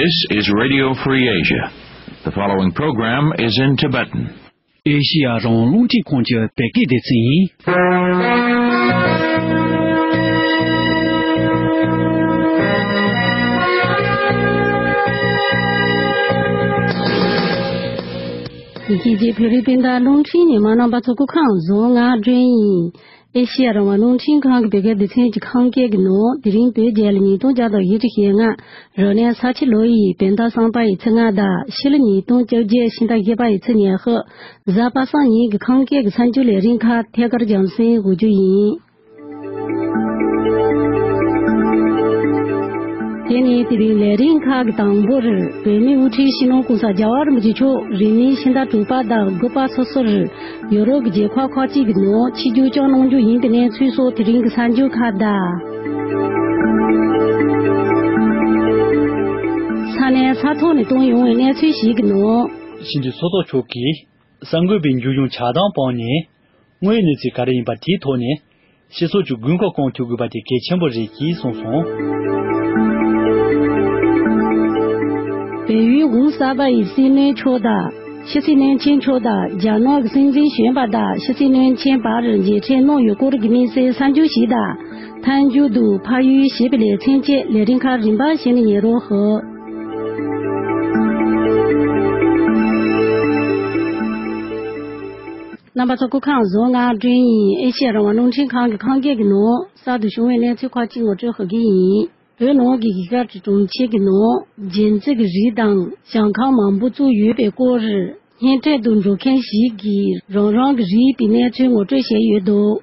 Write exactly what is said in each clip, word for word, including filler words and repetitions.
This is Radio Free Asia. The following program is in Tibetan. ཨེ་ཤི་ཡ་རང་དབང་རླུང་འཕྲིན་ཁང་གི་བོད་སྐད་སྡེ་ཚན་ཡིན། ཡིན་གྱི་བོད་རིགས་སྤུན་ཟླ་རླུང་འཕྲིན་ཉི་མ་རྣམ་པ་ཚོ་སྐུ་ཁམས་བཟང་། ང་སྒྲོན་ཡིན། ཨེ་ཤི་ཡ་རང་དབང་རླུང་འཕྲིན་ཁང་གི་བོད་སྐད་སྡེ་ཚན་གྱི་ཁམས་སྐད་ཀྱི་ནང་དེ་རིང་བོད་རྒྱལ་ལོ་ཉིས་སྟོང་བརྒྱ་དང་བཞི་བཅུ་ཞེ་ལྔ། རབ་གནས་ས་ཁྱི་ལོ་ཡི་བོད་ཟླ་གསུམ་པ་ཡི་ཚེས་ལྔ་དང་ཕྱི་ལོ་ཉིས་སྟོང་བཅོ་བརྒྱད་ཕྱི་ཟླ་བཞི་པ་ཡི་ཚེས་ཉི་ཤུ། གཟའ་པ་སངས་ཉིན་གྱི་ཁམས་སྐད་ཀྱི་གསར་འགྱུར་ལས་རིམ་ཁག་ཐད་ཀར་རྒྱང་སྲིང་འགོ་འཛུགས་ཡིན། དེ་ནས་དེ་རིང་ལས་རིམ་ཁག་གི་དང་པོར་བོད་མིའི་དབུ་ཁྲིད་སྤྱི་ནོར་༸གོང་ས་༸རྒྱལ་བ་རིན་པོ་ཆེ་མཆོག་རིང་མིན་ཕྱི་ཟླ་དྲུག་པ་དང་དགུ་པ་སོ་སོར་ཡོ་རོབ་ཀྱི་རྒྱལ་ཁབ་ཁག་ཅིག་གི་ནང་ཆིབས་བསྒྱུར་བསྐྱངས་གནང་རྒྱུ་ཡིན་པའི་གནས་ཚུལ་སོགས་དེ་རིང་གི་གསར་འགྱུར་ཁག་དང་། ས་གནས་ས་ཐོག་ནས་བཏང་ཡོང་བའི་གནས་ཚུལ་ཞིག་གི་ནང་། ཕྱི་འབྲེལ་ཚོགས་གཙོ་མཆོག་གིས། གསར་འགོད་པའི་མཇུག་སྐྱོང་ཆགས་སྡང་སྤངས་ནས། དངོས་ཡོད་གནས་ཚུལ་ག་རེ་ཡིན་པ་དེའི་ཐོག་ནས། སྤྱི་ཚོགས་ཀྱི་དགོས་མཁོ་སྐོང་ཐུབ་དགོས་པ་དེ་གལ་ཆེན་པོ་རེད་ཅེས་གསུངས་སོང་། བལ་ཡུལ་གོང་གསར་པ་ཡི་སྲིད་བློན་མཆོག་དང་། ཕྱི་སྲིད་བློན་ཆེན་མཆོག་དང་། རྒྱ་ནག་གི་སྲིད་འཛིན་གཞོན་པ་དང་ཕྱི་སྲིད་བློན་ཆེན་བར་མཇལ་འཕྲད་གནང་ཡོད་སྐོར་གྱི་དམིགས་བསལ་གསར་འགྱུར་ཞིག་དང་། མཐའ་མཇུག་ཏུ་ཕ་ཡུལ་ཞེས་པའི་ལེ་ཚན་བཅས་ལས་རིམ་ཁག་རིམ་པ་བཞིན་ཉན་རོགས་ཞུ། རྣམ་པ་ཚོ་སྐུ་ཁམས་བཟང་། ང་སྒྲོན་ཡིན། ཨེ་ཤེ་ཡ་རང་དབང་རླུང་འཕྲིན་ཁང་གི་ཁམས་སྐད་ཀྱི་ནང་གསར་དུ་བྱུང་བའི་གནས་ཚུལ་ཁག་ཅིག་ངོ་སྤྲོད་ཞུ་གི་ཡིན། བོད་ནང་གི་གཞིས་ཀ་རྩེ་གྲོང་ཁྱེར་གྱི་ནང་རྒྱན་རྩེ་གི་རིགས་དང་ཞིང་ཁང་མང་པོ་བཙུགས་ཡོད་པའི་སྐོར། སྔོན་གྲས་དུ་འགྲོ་མཁན་ཞིག་གིས་རང་རང་གི་རིག་པའི་གནས་ཚུལ་ངོ་སྤྲོད་བྱས་ཡོད་འདུག་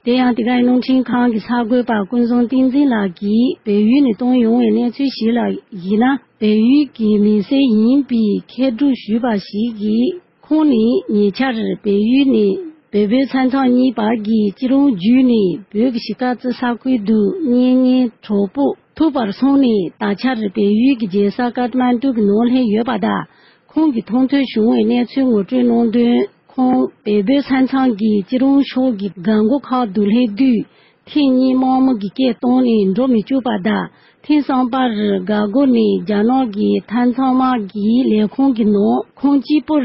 དེ་ཡང་དེ་གའི་རླུང་འཕྲིན་ཁང་གི་གསར་འགོད་པ་ཀུན་བཟང་བསྟན་འཛིན་ལགས་ཀྱིས་བལ་ཡུལ་ནས་བཏང་ཡོང་བའི་གནས་ཚུལ་ཞིག་ལ་གཞིགས་ན། བལ་ཡུལ་གྱི་མི་སེར་ཡིན་པའི་མཁས་གྲུབ་ཞུས་པ་ཞིག་གིས། ཁོང་ནི་ཉེ་ཆར་བལ་ཡུལ་ནས་བལ་བོད་ས་མཚམས་གཉིས་བར་གྱི་སྐྱིད་གྲོང་བརྒྱུད་ནས་བོད་ཀྱི་གཞིས་ཀ་རྩེ་ས་ཁུལ་དུ་གཉེན་ཉེ་གྲོགས་པོ་ཐུག་པར་སོང་ནས། ད་ཆར་བལ་ཡུལ་གྱི་རྒྱལ་ས་ཀཏ་མན་ཌུ་གི་ནང་སླེབས་ཡོད་པ་དང་། ཁོང་གིས་མཐོང་ཐོས་བྱུང་བའི་གནས་ཚུལ་ངོ་སྤྲོད་གནང་དོན། ཁོང་བལ་བོད་ས་མཚམས་ཀྱི་སྐྱིད་གྲོང་ཕྱོགས་ཀྱི་རྒད་པོ་ཁག་ཏུ་སླེབས་དུས། ཐེངས་གཉིས་དམག་མི་གིས་སྐད་བཏང་ནས་འགྲོ་མི་བཅུག་པ་དང་། ཐེངས་གསུམ་པར་རྒད་པོ་ནས་རྒྱ་ནག་གི་མཐའ་མཚམས་དམག་གི་ལས་ཁུངས་ཀྱི་ནང་ཁོང་གཅིག་པུར་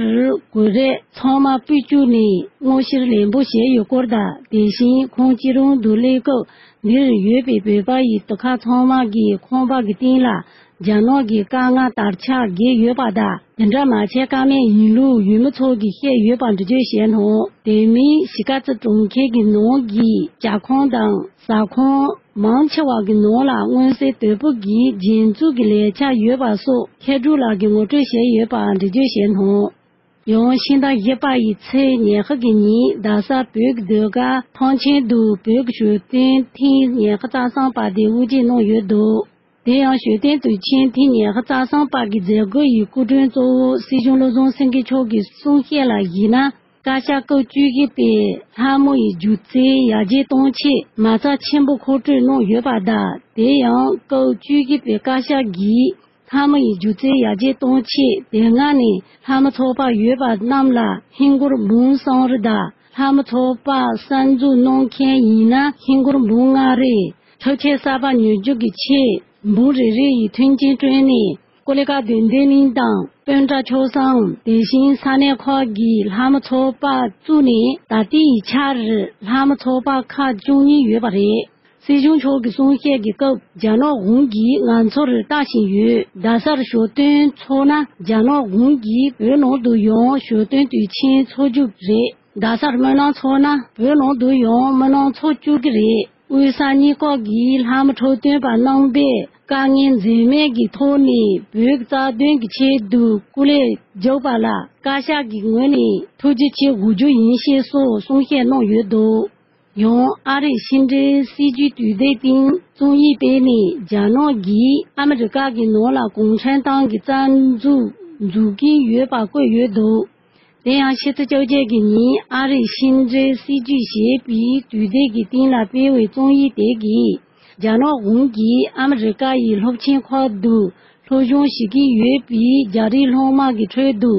གོས་རས་ཚང་མ་ཕུད་བཅུག་ནས་དངོས་གཞིར་ལེན་པོ་བྱས་ཡོད་སྐོར་དང་། དེ་བཞིན་ཁོང་སྐྱིད་གྲོང་དུ་སླེབས་སྐབས། འདིར་ཡོད་པའི་བོད་པ་ཡི་དུ་ཁ་ཚང་མ་གི་ཁང་པ་གི་སྟེང་ལ་རྒྱ་ནག་གི་དཀར་རྔ་དར་ཆ་བརྒྱབ་ཡོད་པ་དང་། དེ་འདྲ་མ་བྱས་ཀ་མེད་ཡིན་ལུགས་ཡུལ་མི་ཚོ་གིས་བཤད་ཡོད་པ་འགྲེལ་བརྗོད་བྱས་ནོ། དེ་མིན་གཞིས་ཀ་རྩེ་གྲོང་ཁྱེར་གྱི་ནང་གི་ཇ་ཁང་དང་ཟ་ཁང་མང་ཆེ་བ་གི་ནང་ལ་མངོན་གསལ་དོད་པོ་གིས་རྒྱན་འཛུགས་ཀྱི་ལས་འཆར་ཡོད་པ་སོགས་མཁས་གྲུབ་ལགས་ཀྱིས་ངོ་སྤྲོད་བྱས་ཡོད་པ་འགྲེལ་བརྗོད་བྱས་ནོ། ཡང་ཕྱི་ཟླ་བཞི་པ་ཡི་ཚེས་ཉི་ཤུ་གི་ཉིན་རྡ་ས་བོད་ཀྱི་ཟློས་གར་ཐང་ཆེན་དུ་བོད་ཀྱི་གཞོན་སྟོན་ཐེངས་ཉི་ཤུ་རྩ་གསུམ་པ་དེ་དབུ་འབྱེད་གནང་ཡོད་འདུག་དེ་ཡང་གཞོན་སྟོན་དུས་ཆེན་ཐེངས་ཉི་ཤུ་རྩ་གསུམ་པ་གི་མཛད་སྒོ་ཡི་སྐུ་མགྲོན་གཙོ་བོ་སྲིད་སྐྱོང་བློ་བཟང་སེང་གེ་མཆོག་གིས་གསུང་བཤད་ལ་གཞིགས་ན། བཀའ་ཤག་སྐབས་བཅུ་བཞི་པའི་ལྷ་མོ་ཡི་སྒྱུ་རྩལ་ཡར་རྒྱས་གཏོང་ཆེད་མ་རྩ་ཆེན་པོ་མཁོ་སྤྲོད་གནང་ཡོད་པ་དང་། དེ་ཡང་སྐབས་བཅུ་བཞི་པའི་བཀའ་ཤག་གིས་ལྷ་མོ་ཡི་སྒྱུ་རྩལ་ཡར་རྒྱས་གཏོང་ཆེད་དེ་སྔ་ནས་ལྷ་མོ་ཚོགས་པ་ཡོད་པ་རྣམས་ལ་ཧིན་སྒོར་འབུམ་གསུམ་རེ་དང་། ལྷ་མོ་ཚོགས་པ་གསར་འཛུགས་གནང་མཁན་ཡིན་ན་ཧིན་སྒོར་འབུམ་ལྔ་རེ། འཁྲབ་ཆས་གསར་པ་ཉོ་རྒྱུ་གི་ཆེད་འབུམ་རེ་རེ་ཡི་མཐུན་རྐྱེན་བསྐྲུན་ནས། ཀོ་ལི་ག་བདུན་ལྡན་གླིང་དང་སྤོན་ཊ་ཆོས་བཟང་། དེ་བཞིན་ས་གནས་ཁག་གི་ལྷ་མོ་ཚོགས་པ་བཙུགས་ནས་ད་ལྟའི་ཆར་ལྷ་མོ་ཚོགས་པ་ཁག་བཅུ་གཉིས་ཡོད་པ་རེད། སྲིད་སྐྱོང་མཆོག་གིས་གསུང་བཤད་ཀྱི་སྐབས་རྒྱ་ནག་གཞུང་གིས་ང་ཚོར་ལྟ་བཞིན་ཡོད། རྡ་སར་གཞོན་སྟོན་ཚོགས་ན་རྒྱ་ནག་གཞུང་གིས་བོད་ནང་དུ་ཡང་གཞོན་སྟོན་དུས་ཆེན་འཚོགས་རྒྱུ་རེད། རྡ་སར་སྨོན་ལམ་ཚོགས་ན་བོད་ནང་དུ་ཡང་སྨོན་ལམ་འཚོགས་བཅུག་གི་རེད། དབུས་ས་གཉིས་ཀ་གི་ལྷ་མོ་འཁྲབ་སྟོན་པ་རྣམ་པས་དཀའ་ངལ་འཛེམས་མེད་ཀྱི་ཐོག་ནས་བོད་ཀྱི་རྩ་དོན་གྱི་ཆེད་དུ་སྐུ་ལས་རྒྱག་པ་ལ་བཀའ་ཤག་གི་ངོས་ནས་ཐུགས་རྗེ་ཆེ་ཞུ་རྒྱུ་ཡིན་ཞེས་སོགས་གསུང་བཤད་གནང་ཡོད་འདུག་ཡང་ཨ་རིའི་ཕྱི་འབྲེལ་སྲིད་ཇུས་དུས་དེབ་སྟེང་རྩོམ་ཡིག་སྤེལ་ནས། རྒྱ་ནག་གིས་ཨ་མི་རི་ཀ་གི་ནང་ལ་གུང་ཁྲན་ཏང་གི་རྩ་འཛུགས་འཛུགས་ཀྱིན་ཡོད་པ་བཀོད་ཡོད་འདུག་དེ་ཡང་ཕྱི་ཚེས་བཅོ་བརྒྱད་ཀྱི་ཉིན་ཨ་རིའི་ཕྱི་འབྲེལ་སྲིད་ཇུས་ཞེས་པའི་དུས་དེབ་ཀྱི་སྟེང་ལ་སྤེལ་བའི་རྩོམ་ཡིག་དེ་གིས། རྒྱ་ནག་གཞུང་གིས་ཨ་མི་རི་ཀ་ཡི་སློབ་ཆེན་ཁག་ཏུ་སློབ་སྦྱོང་བྱེད་ཀྱི་ཡོད་པའི་རྒྱ་རིགས་སློབ་མ་གི་ཁྲོད་དུ་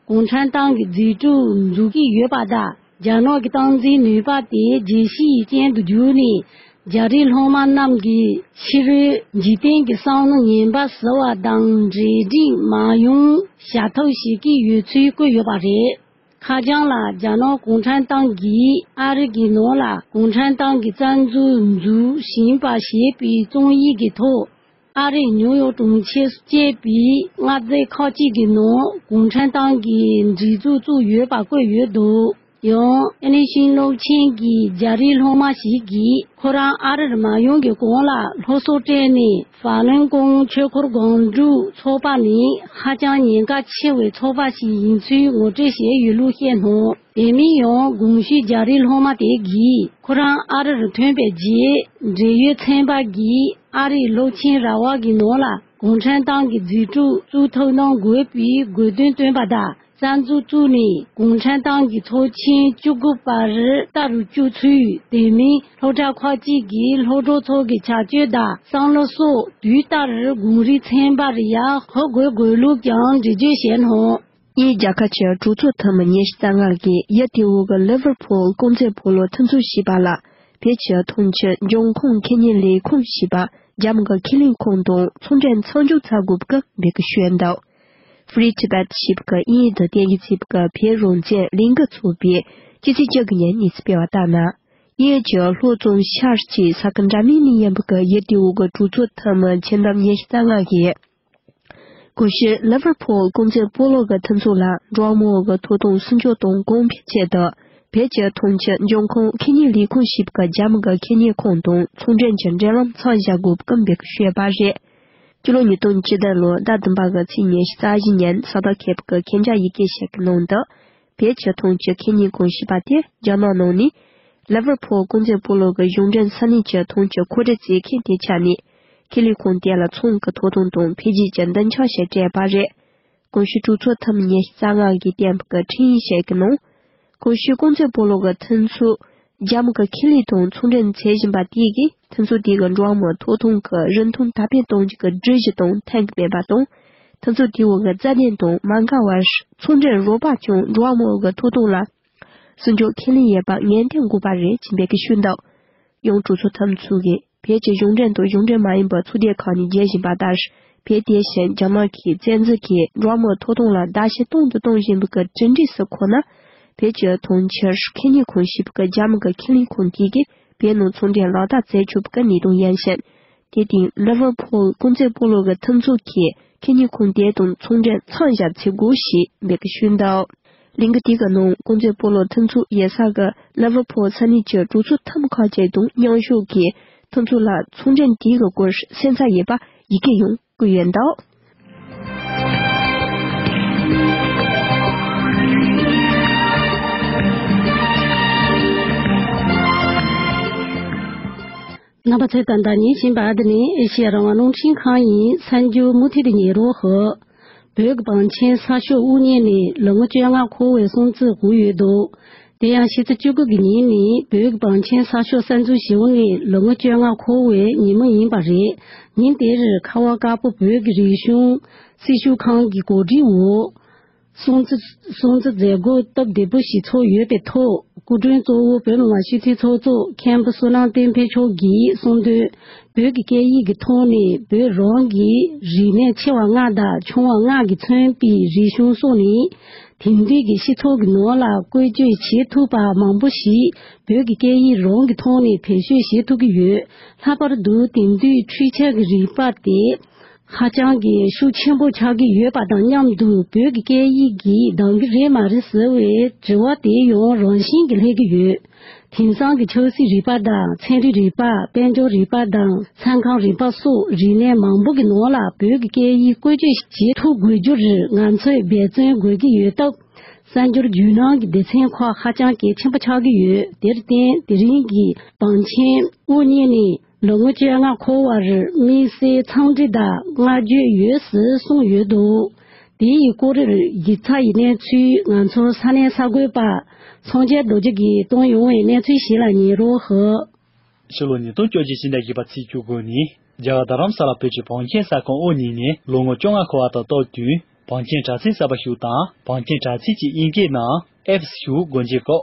གུང་ཁྲན་ཏང་གི་རྫས་གྲུབ་འཛུགས་ཀྱི་ཡོད་པ་དང་། རྒྱ་ནག་གི་སྟངས་འཛིན་ནུས་པ་དེ་རྒྱལ་སྤྱིའི་རྐྱེན་དུ་གྱུར་ནས། རྒྱ་རིགས་སློབ་མ་རྣམས་ཀྱིས་ཕྱི་རོལ་འཇིག་རྟེན་གྱི་བསམ་བློ་ངན་པ་ཟེར་བ་དང་འབྲེལ་འདྲིས་མ་ཡོང་བྱ་ཐབས་བྱེད་ཀྱི་ཡོད་ཚུལ་བཀོད་ཡོད་པ་རེད། ཁ་བྱང་ལ་རྒྱ་ནག་གུང་ཁྲན་ཏང་གིས་ཨ་རི་གི་ནང་ལ་གུང་ཁྲན་ཏང་གི་རྩ་འཛུགས་འཛུགས་བཞིན་པ་ཞེས་པའི་རྩོམ་ཡིག་གི་ཐོག་ཨ་རིའི་ཉིའུ་ཡོག་གྲོང་ཁྱེར་བཅས་པའི་མངའ་སྡེ་ཁག་ཅིག་གི་ནང་གུང་ཁྲན་ཏང་གི་སྒྲིག་འཛུགས་བཙུགས་ཡོད་པ་བཀོད་ཡོད་འདུག་ཡང་ཨེ་ནི་ཤིན་སློབ་ཆེན་གྱི་རྒྱ་རིགས་སློབ་མ་ཞིག་གིས་ཁོ་རང་ཨ་རིར་མ་ཡོང་གི་གོང་ལ་སློབ་གསོ་སྤྲད་ནས་ཧྥ་ལུན་ཀོང་ཆོས་འཁོར་སྒང་དྲུག་ཚོགས་པ་ནི་ཧ་ཅང་ཉེན་ཁ་ཆེ་བའི་ཚོགས་པ་ཞིག་ཡིན་ཚུལ་ངོ་སྤྲོད་བྱས་ཡོད་ལུགས་བཤད་གནང་། དེ་མིན་ཡང་གོང་ཞུས་རྒྱ་རིགས་སློབ་མ་དེ་གིས་ཁོ་རང་ཨ་རིར་ཐོན་པའི་རྗེས་འབྲེལ་ཡོད་ཚན་པ་གིས་ཨ་རིའི་སློབ་ཆེན་ར་བ་གི་ནང་ལ་གུང་ཁྲན་ཏང་གི་རྫས་གྲུབ་བཙུགས་ཐབས་གནང་དགོས་པའི་དགོས་འདུན་བཏོན་པ་དང་། རྩ་འཛུགས་བཙུགས་ནས་གུང་ཁྲན་ཏང་གི་ཚོགས་ཆེན་བཅུ་དགུ་པར་ལྟ་རུ་བཅུག་ཚུལ། དེ་མིན་སློབ་གྲྭ་ཁག་ཅིག་གི་སློབ་གྲོགས་ཚོ་གི་བྱ་སྤྱོད་དང་བསམ་བློ་སོགས་དུས་ལྟར་གོང་རིམ་ཚན་པར་ཡར་ཧོ་དགོས་དགོས་ལུགས་ཀྱང་འགྲེལ་བརྗོད་བྱས་སྣང་། ཨིན། རྒྱལ་ཁབ་ཀྱི་གྲོས་ཚོགས་འཐུས་མི་ཉི་ཤུ་རྩ་ལྔ་གིས་ཡུལ་དེའི་གི་ལི་ཝར་ཕུལ་རྐང་རྩེད་སྤོ་ལོ་མཐུན་ཚོགས་ཞེས་པ་ལ་བོད་ཀྱི་འཐུང་ཆུ་འབྱུང་ཁུངས་ཁེ་ཉེན་ལས་ཁུངས་ཞེས་པ་རྒྱ་མི་གི་ཁེ་ལས་ཁང་དང་ཚོང་འབྲེལ་མཚམས་འཇོག་བྱ་དགོས་པའི་འབོད་སྐུལ་ཞུས་འདུག Free Tibet ཞེས་པའི་དབྱིན་ཡིག་ཏུ་བསྟན་ཡིག་ཅེས་པའི་བོད་རང་བཙན་ལས་འགུལ་ཚོགས་པས་སྤྱི་ཚེས་བཅུ་དགུ་ཉིན་གནས་ཚུལ་སྤེལ་བ་ལྟར་ན། དབྱིན་ཡུལ་གྱི་ལྷོ་ལྗོངས་ཤར་གྱི་ས་ཁུལ་འདྲ་མིན་ནས་ཡིན་པའི་ཡུལ་དེའི་གི་གྲོས་ཚོགས་འཐུས་མི་ཁྱིམ་བདག་ཉི་ཤུ་རྩ་ལྔ་གིས། གོང་ཞུས་ལི་ཝར་ཕུལ་རྐང་རྩེད་སྤོ་ལོ་གི་མཐུན་ཚོགས་ལ་འགྲོ་བ་མིའི་གི་ཐོབ་ཐང་སྲུང་སྐྱོབ་དང་གོང་འཕེལ་ཆེད་དུ། བོད་ཀྱི་འཐུང་ཆུ་འབྱུང་ཁུངས་ཁེ་ཉེན་ལས་ཁུངས་ཞེས་པའི་རྒྱ་མི་གི་ཁེ་ཉེན་ཁང་དང་ཚོང་འབྲེལ་གྱི་འབྲེལ་ལམ་མཚམས་བཞག་དགོས་པའི་འབོད་སྐུལ་ཞུས་པ་རེད། སྤྱི་ལོ་ཉིས་སྟོང་བཅུ་བདུན་ལོའི་ཟླ་བདུན་པ་གི་ཚེས་ཉི་ཤུ་རྩ་བཞི་ཉིན་གཟའ་ཟླ་མཁས་པའི་གི་མཁྱེན་རྒྱ་ཡི་གེ་ཞིག་གི་ནང་དུ། བོད་ཀྱི་འཐུང་ཆུ་ཁེ་ཉེན་ཁང་ཞེས་པ་དེ་རྒྱ་ནག་ནང་ནས། ལི་ཝར་ཕུལ་རྐང་རྩེད་སྤོ་ལོ་གི་གཞུང་འབྲེལ་ས་གནས་ཀྱི་འཐུང་ཆུ་མཁོ་སྤྲོད་བྱེད་མཁན་དེའི་ཆ་ནས། ཁེ་ལས་ཁང་དེ་ལ་ཚོང་གི་ཐོབ་ཐང་དང་འཕེལ་རྒྱས་ཀྱི་མདུན་ལྕག་ཞིག་སྤྲད་པ་རེད། གོང་ཞུས་གྲོས་ཚོགས་འཐུས་མི་ཉི་ཤུ་རྩ་ལྔ་གིས་བཏོན་པའི་འཕྲིན་ཡིག་ཞིག་གི་ནང་། གོང་ཞུས་རྐང་རྩེད་སྤོ་ལོ་གི་མཐུན་ཚོགས་རྒྱ་མི་གི་ཁེ་ལས་དང་ཚོང་འབྲེལ་འཚོལ་བཞིན་པ་དེ་གིས་མཐུན་ཚོགས་དེ་གི་འགྲོ་བ་མིའི་ཐོབ་ཐང་གི་རིན་ཐང་དར་སྤེལ་གཏོང་རྒྱུ་གི་སྒྲིག་གཞི་དང་མཐུན་གྱི་མེད་པ་དང་། མཐུན་ཚོགས་དེའི་གི་རྩ་དོན་དང་མ་འགལ་བར་ཚོང་འབྲེལ་རོགས་པ་ཀྱང་འགྲོ་བ་མིའི་གི་ཐོབ་ཐང་ལ་སྲུང་སྐྱོབ་ཁས་ལེན་ཡོད་པ་ངེས་གཏན་དགོས་པ་རེད་ཅེས་འབོད་སྐུལ་ཞུས་འདུག་ཡང་གྲོས་ཚོགས་འཐུས་མི་ཚོ་གིས་བོད་ཀྱི་གཞུང་འབྲེལ་དང་གཞུང་འབྲེལ་མ་ཡིན་པའི་ཚོགས་སྡེ་ཁག་ནས་བརྗོད་བཞིན་པ་ལྟར། བོད་དེ་བཞིན་རྒྱ་ནག་གིས་བཙན་འཛུལ་གྱིས་འགྲོ་བ་མིའི་ཐོབ་ཐང་ལ་བརྡབ་གསིག་གཏོང་དང་གཏོང་བཞིན་པའི་གྲུབ་འབྲས་སུ་གོ་ན། བོད་ཀྱི་འཐུང་ཆུ་ཁེ་ཉེན་ཁང་ཞེས་པའི་རྒྱ་མི་གི་ཁེ་ལས་ཁང་དེ་གིས་བོད་ནང་ཚོང་འབྲེལ་ལག་བསྟར་མཛད་ཆོག་པའི་གནས་སྟངས་ཡིན་ཞིང་། དེ་དེང་ལི་ཝར་ཕུལ་རྐང་རྩེད་སྤོ་ལོ་གི་མཐུན་ཚོགས་ཀྱིས་ཁེ་ཉེན་ཁང་དེ་དང་ཚོང་འབྲེལ་མཚམས་བཞག་བྱེད་དགོས་ཞེས་འབོད་སྐུལ་ཞུས་འདུག་ལས་འགུལ་དེ་གི་ནང་རྐང་རྩེད་སྤོ་ལོ་མཐུན་ཚོགས་ཡོད་ས་གི་ལི་ཝར་ཕུལ་ས་གནས་ཀྱི་གྲོས་ཚོགས་འཐུས་མི་ཁག་ཅིག་དང་མཉམ་ཞུགས་ཀྱིས་མཐུན་ཚོགས་ལ་ཚོང་འབྲེལ་དེ་གི་སྐོར་སེམས་འཚབ་ཡོད་པ་ཡི་གེ་ཡང་བཀོད་ཡོད་འདུག་རྣམ་པ་ཚོས་ད་ལྟ་ཉན་བཞིན་པ་འདི་ནི་ཨེ་ཤེ་ཡ་རང་དབང་རླུང་འཕྲིན་ཁང་ཡིན། གསར་འགྱུར་མུ་མཐུད་དུ་ཉན་རོགས་ཞུ། བོད་ཀྱི་བང་ཆེན་གསར་ཤོག་དབུ་བརྙེས་ནས་ལོ་ངོ་བཅོ་ལྔ་འཁོར་བའི་སྲུང་བརྩི་ཞུས་ཡོད་འདུག་དེ་ཡང་ཕྱི་ཚེས་བཅུ་དགུ་གི་ཉིན་ནི་བོད་ཀྱི་བང་ཆེན་གསར་ཤོག་གསར་འཛུགས་བྱས་ནས་ལོ་ངོ་བཅོ་ལྔ་འཁོར་བའི་ཉིན་མོ་ཡིན་པ་རེད། ཉིན་དེར་ཁ་བ་དཀར་པོ་བོད་ཀྱི་རིག་གཞུང་སྲི་ཞུ་ཁང་གི་གོ་སྒྲིག་འོག་སྲུང་བརྩི། སྲུང་བརྩི་མཛད་སྒོ་སྟབས་བདེ་པོ་ཞིག་ཚོགས་ཡོད་པའི་ཐོག་སྐུ་མགྲོན་གཙོ་བོ་བོད་མི་མང་སྤྱི་འཐུས་ཚོགས་གཙོ་མཁན་པོ་བསོད་ནམས་བསྟན་འཕེལ་མཆོག་གིས་གསུངས་དོན། བོད་ཀྱི་སྐད་ཡིག་གི་ཐོག་ནས་བོད་རང་གི་རིག་གནས་ཆེ་བ་ལྔ་དང་ཆུང་བ་ལྔ་གིས་མཚོན་པའི་རིག་གཞུང་སོགས་ནི། དེང་དུས་ཀྱི་སྤྱི་ཚོགས་ཀྱི་ནང་ལ་བཀོལ་སྤྱོད་བྱེད་ཐུབ་པ་མང་པོ་ཞིག་བོད་ཀྱི་སྐད་ཡིག་རང་གི་ཐོག་ནས་བེད་སྤྱོད་བྱེད་ཐུབ་ཀྱི་ཡོད། ལྷག་པར་དུ་དེང་དུས་འཕྲུལ་ཆས་ཀྱི་རིག་པ་དེ། ཧ་ཅང་གི་ཤུགས་ཆེན་པོ་ཆགས་ཀྱི་ཡོད་པ་དང་མཉམ་དུ་བོད་ཀྱི་སྐད་ཡིག་གིས་འདང་གི་རེད་མ་རེད་ཟེར་བའི་དྲི་བ་དེ་ཡང་རང་བཞིན་གྱིས་སླེབས་ཀྱི་ཡོད། དེང་སང་གི་ཆབ་སྲིད་རིག་པ་དང་ཚན་རིག་རིག་པ། དཔལ་འབྱོར་རིག་པ་དང་མཚན་གང་རིག་པ་སོགས་རིག་གནས་མང་པོ་གི་ནང་ལ་བོད་ཀྱི་སྐད་ཡིག་བཀོལ་སྤྱོད་བྱེད་ཐུབ་དགོས་རྒྱུར་ང་ཚོས་འབད་བརྩོན་དགོས་ཀྱི་ཡོད་སྟབས། གསར་འགྱུར་བརྒྱུད་ནང་གི་སྡེ་ཚན་ཁག་ཧ་ཅང་གལ་ཆེན་པོ་ཆགས་ཀྱི་ཡོད། དེར་བརྟེན་དེ་རིང་གི་བང་ཆེན་དབུ་བརྙེས་ནས་ལོ་ངོ་བཅོ་ལྔ་འཁོར་བར་དམིགས་བསལ་འཚམས་འདྲི་དང་བསྔགས་བརྗོད་ཡོད་ཟེར་གསུངས་ཡོད་འདུག་དེ་ཡི་སྐོར་ཡིག་ཚང་གི་གནས་ཚུལ་ང་ཚོར་ས་གནས་གསར་འགོད་པ་ཚོང་རྒྱལ་རྡོ་རྗེ་གིས་བཏང་ཡོང་བའི་གནས་ཚུལ་ཞིག་ལ་ཉན་རོགས་ཞུ། ཕྱི་ལོ་ཉིས་སྟོང་བཅོ་བརྒྱད་ཕྱི་ཟླ་བཞི་པ་ཚེས་བཅུ་དགུ་ཉིན་རྒྱ་གར་རྡ་རམ་ས་ལ་བོད་ཀྱི་བང་ཆེན་གསར་ཁང་དབུ་བརྙེས་ནས་ལོ་ངོ་བཅོ་ལྔ་འཁོར་བ་དང་སྟབས་བསྟུན་བང་ཆེན་དྲ་ཚིགས་གསར་པ་ཞིག་དང་བང་ཆེན་དྲ་ཚིགས་ཀྱི་དབྱིན་སྐད་ནང་ཨེབ་སི་ཞིག་སྒོ་འབྱེད་སྐབས་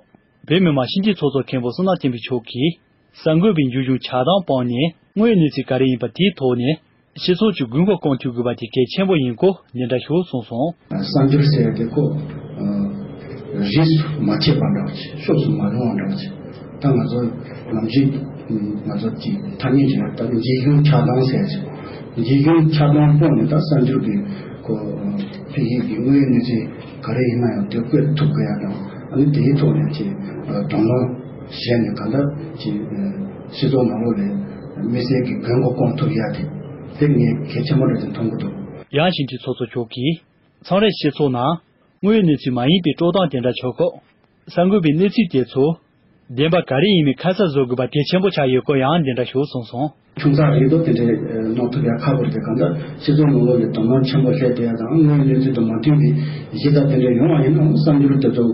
བོད་མི་མང་སྤྱི་འཐུས་ཚོགས་གཙོ་མཁན་པོ་བསོད་ནམས་བསྟན་འཕེལ་མཆོག་གིས། གསར་འགོད་པས་འབྱུང་བཞིའི་ཆགས་སྡང་སྤངས་ནས་དངོས་ཡོད་གནས་ཚུལ་ག་རེ་ཡིན་པ་དེའི་ཐོག་ནས་སྤྱི་ཚོགས་ཀྱི་དགོས་མཁོ་སྐོང་ཐུབ་དགོས་པ་དེ་གལ་ཆེན་པོ་ཡིན་སྐོར་འདི་འདྲ་ཞིག་གསུངས་སོང་། གསར་འགྱུར་ཟེར་ཡ་དེ་ཁོ་རིས་སུ་མ་ཆད་པ་འདྲ་བ་ཅིག་ཕྱོགས་སུ་མ་ལྷུང་བ་འདྲ་བ་ཅིག་ད་ང་ཚོ་ནམ་རྒྱུན་ང་ཚོ་གི་ཐ་སྙད་ཅིག་ལ་ད་འབྱུང་བཞིའི་ཆགས་སྡང་ཟེར་ཡ་ཅིག་འབྱུང་བཞིའི་ཆགས་སྡང་སྤངས་ནས་ད་གསར་འགྱུར་གྱི་ཁོ་བོད་ཡིག་གི་དངོས་ཡོད་གནས་ཚུལ་ག་རེ་ཡིན་ན་ཡང་དེ་བཀོད་ཐུབ་དགོས་ཡ་དང་ཨ་ནི་དེའི་ཐོག་ནས་ཅིག་དོ་སྣང་བྱས་ནས་གང་ལྟར་ཅིག་སྤྱི་ཚོགས་ནང་ལོགས་ལ་དམིགས་བསལ་གྱི་དགོས་མཁོ་སྐོང་ཐུབ་ཡ་དེ་དེ་ངས་གལ་ཆེན་པོ་འདྲ་ཅིག་མཐོང་གི་འདུག་ཡང་ཞིང་ཆེན་ཚོགས་གཙོ་མཆོག་གིས་མཚམས་རེ་སྤྱི་ཚོགས་ནང་དངོས་ཡོད་གནས་ཚུལ་མ་ཡིན་པའི་དཀྲོག་གཏམ་དེ་འདྲ་བྱུང་སྐབས། གསར་འགོད་པས་གནས་ཚུལ་དེ་ཚོ་བདེན་པ་ག་རེ་ཡིན་མིན་ཁ་གསལ་བཟོ་དགོས་པ་གལ་ཆེན་པོ་ཆགས་ཡོད་སྐོར་ཡང་འདི་འདྲ་ཞིག་གསུངས་སོང་། ཆུང་ཙག་རེད་འདུག་དེ་འདྲའི་གནང་ཐུབ་ཡ་ཁག་པོ་རེད། དེ་གང་ལྟར་སྤྱི་ཚོགས་ནང་ལོགས་ལ་དོ་སྣང་ཆེན་པོ་སླེབས་བསྡད་ཡ་དང་དངོས་ཡོད་གནས་ཚུལ་དང་མ་མཐུན་པའི་གཞི་དང་དེ་འདྲ་ཡོང་བ་ཡིན་ནའང་གསར་འགྱུར་དེ་ཚོ་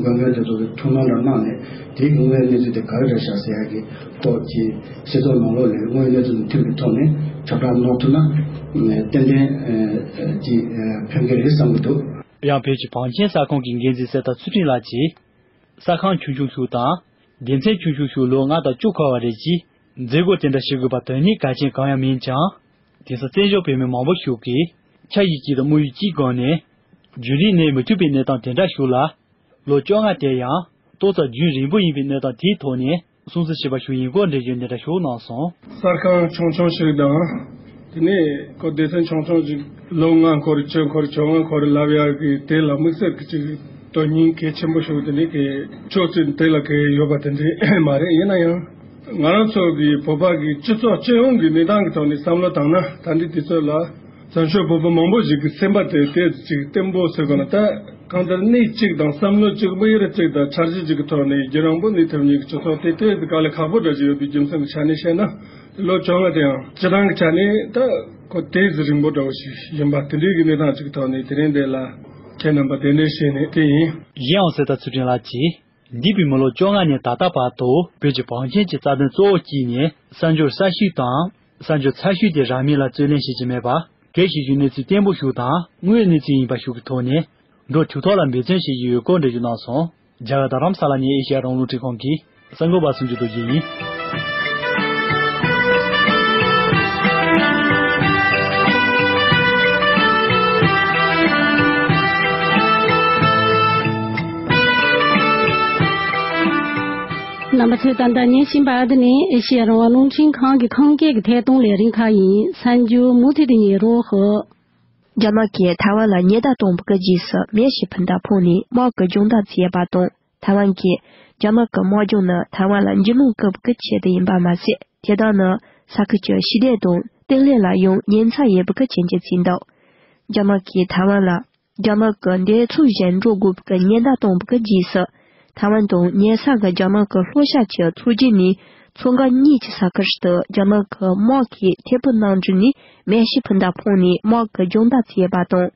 འགོད་མཁན་དེ་ཚོ་གིས་ཐུགས་སྣང་འདྲ་གནང་ནས་དེའི་དངོས་ཡོད་གནས་ཚུལ་དེ་ག་རེ་རེད་ཤག་ཟེར་ཡ་གི་ཐོག་གི་སྤྱི་ཚོགས་ནང་ལོགས་ལ་དངོས་ཡོད་གནས་ཚུལ་དང་མཐུན་པའི་ཐོག་ནས་ཁྱབ་བསྒྲགས་གནང་ཐུབ་ན་ཏན་ཏན་གྱི་ཕན་གྱི་རེད་བསམ་གྱི་འདུག་ཡང་བོད་ཀྱི་བང་ཆེན་ས་ཁོངས་ཀྱི་འགན་འཛིན་གསེར་རྟ་ཚུལ་ཁྲིམས་ལགས་ཀྱིས། ས་ཁང་ཆུང་ཆུང་ཞིག་དང་སྡེ་ཚན་ཆུང་ཆུང་ཞིག་ལོ་ལྔ་དང་བཅུ་འཁོར་བ་རེད་ཅེས་མཛད་སྒོ་དེ་འདྲ་ཞིག་དགོས་པ་དོན་སྙིང་གལ་ཆེན་གང་ཡང་མིན་ཀྱང་། དེང་སང་བཙན་བྱོལ་བོད་མི་མང་པོ་ཞིག་གིས་ཆ་ཡིས་གཅིག་དང་དམུ་ཡིས་གཅིག་སྒང་ནས་རྒྱུན་རིང་གནས་མི་ཐུབ་པའི་གནས་སྟངས་དེ་འདྲ་ཞིག་ལ་ལོ་བཅོ་ལྔ་དེ་ཡང་ཏོག་ཙམ་རྒྱུན་རིང་པོ་ཡིན་པའི་གནས་སྟངས་དེའི་ཐོག་ནས་སྲུང་བརྩི་བྱེད་པ་ཞིག་ཡིན་སྐོར་འགྲེལ་བརྗོད་འདི་འདྲ་ཞིག་གནང་སོང་། གསར་ཁང་ཆུང་ཆུང་ཞིག་དང་། དེ་ནས་ཁོ་སྡེ་ཚན་ཆུང་ཆུང་ཞིག་ལོ་ལྔ་འཁོར་བཅུ་འཁོར་བཅོ་ལྔ་འཁོར་ལབ་ཡག་གི་དེ་ལ་དམིགས་བསལ་གྱི་ཅིག་དོན་སྙིང་གལ་ཆེན་པོ་ཞིག་དེ་འདྲའི་གི་ཕྱོགས་གཅིག་དེ་ལ་གི་ཡོད་པ་དེ་འདྲའི་མ་རེད། ཡིན་ན་ཡང་ང་རང་ཚོ་གི་བོད་པ་གི་སྤྱི་ཚོགས་སྤྱི་ཡོངས་ཀྱི་གནས་སྟངས་ཀྱི་ཐོག་ནས་བསམ་བློ་བཏང་ན་ད་འདི་དུས་ཚོད་ལ། བཙན་བྱོལ་བོད་པ་མང་པོ་ཞིག་གི་སེམས་པ་དེ་དེ་ཅིག་བརྟན་པོ་ཟེར་དགོས་ན་ད་གང་ལྟར་གནས་གཅིག་དང་བསམ་བློ་གཅིག་དམིགས་ཡུལ་གཅིག་དང་འཆར་གཞི་གཅིག་གི་ཐོག་ནས་རྒྱུན་རིང་པོ་གནས་ཐུབ་མཁན་གྱི་སྤྱི་ཚོགས་དེ་དེ་དཀའ་ལས་ཁག་པོ་འདྲ་ཞིག་ཡོད་པའི་རྒྱུ་མཚན་གྱི་ཆ་ནས་བཤད་ན་ལོ་བཅོ་ལྔ་དེ་ཡང་སྤྱི་བཏང་གི་ཆ་ནས་ད་ཁོ་དེ་ཙམ་རིང་པོ་འདྲ་བོ་ཞིག་ཡིན་པ་དེ་འདྲའི་གི་གནས་སྟངས་གཅིག་གི་ཐོག་ནས་དེ་རིང་འདི་ལ་ཁྱེད་རྣམ་པ་གདན་འདྲེན་བྱས་ནས་དེ་ཡིན། གཞན་ཡང་གསེར་རྟ་ཚུལ་ཁྲིམས་ལགས་ཀྱིས། འདས་པའི་མི་ལོ་བཅོ་ལྔ་ནས་ད་ལྟ་བར་དུ་བོད་ཀྱི་བང་ཆེན་གྱི་རྩ་དོན་གཙོ་བོ་བརྩིས་ནས་གསར་འགྱུར་གསར་ཤོས་དང་གསར་འགྱུར་ཚར་ཤོས་དེ་རང་མོས་ལ་རྩོད་ལེན་བྱེད་ཀྱི་མེད་པར་གལ་ཆེ་ཤོས་གནས་ཚུལ་བརྟན་པོ་ཞིག་དང་དངོས་ཡོད་གནས་ཚུལ་ཡིན་པ་ཞིག་གི་ཐོག་ནས་འགྲོ་ཐུབ་ཐབས་ལ་འབད་བརྩོན་བྱེད་ཀྱི་ཡོད་སྐོར་འགྲེལ་བརྗོད་གནང་སོང་། རྒྱ་གར་རྡ་རམ་ས་ལ་ནས་ཨེ་ཤེ་ཡ་རང་དབང་རླུང་འཕྲིན་ཁང་གི་གསར་འགོད་པ་སུ་འཇུ་རྡོ་རྗེ་ཡིན། རྣམ་པ་ཚོས་ད་ལྟ་ཉན་བཞིན་པ་འདི་ནི་ཨེ་ཤེ་ཡ་རང་དབང་རླུང་འཕྲིན་ཁང་གི་ཁམས་སྐད་ཀྱི་ཐད་གཏོང་ལས་རིམ་ཁག་ཡིན། གསར་འགྱུར་མུ་མཐུད་དུ་ཉན་རོགས་ཞུ། རྒྱ་ནག་གིས་ཐའེ་ཝན་ལ་ཉེན་བརྡ་བཏང་བའི་རྗེས་སུ་མེ་ཤི་འཕུར་མདའ་འཕངས་ནས་དམག་གི་སྦྱོང་བརྡར་བྱས་པ་དང་། ཐའེ་ཝན་གྱིས་རྒྱ་ནག་གི་དམག་སྦྱོང་ནི་ཐའེ་ཝན་ལ་འཇིགས་སྣང་སྐུལ་བའི་ཆེད་དུ་ཡིན་པ་མ་ཟད། དེ་དག་ནི་ས་ཁུལ་གྱི་ཞི་བདེ་དང་བརྟན་ལྷིང་ལ་ཡང་ཉེན་ཚབས་ཡོད་པའི་རྐྱེན་གྱིས་བྱས་འདུག་རྒྱ་ནག་གིས་ཐའེ་ཝན་ལ་རྒྱ་ནག་གི་འདས་མཚོན་བཞིན་འགྲོ་དགོས་པའི་ཉེན་བརྡ་བཏང་བའི་རྗེས་སུ། ཐའེ་ཝན་དང་ཉེ་ས་གི་རྒྱ་ནག་གི་ལྷོ་ཤར་གྱི་མཚོ་རྒྱུད་ནས་མཚོ་འགག་གཉིས་ཀྱི་ས་ཁུལ་དུ་རྒྱ་ནག་གི་དམག་གིས་ཐད་འཕུར་གནམ་གྲུ་ནས་མེ་ཤི་འཕུར་མདའ་འཕངས་ནས་དམག་གི་སྦྱོང་བརྡར་བྱས་པ་དང་།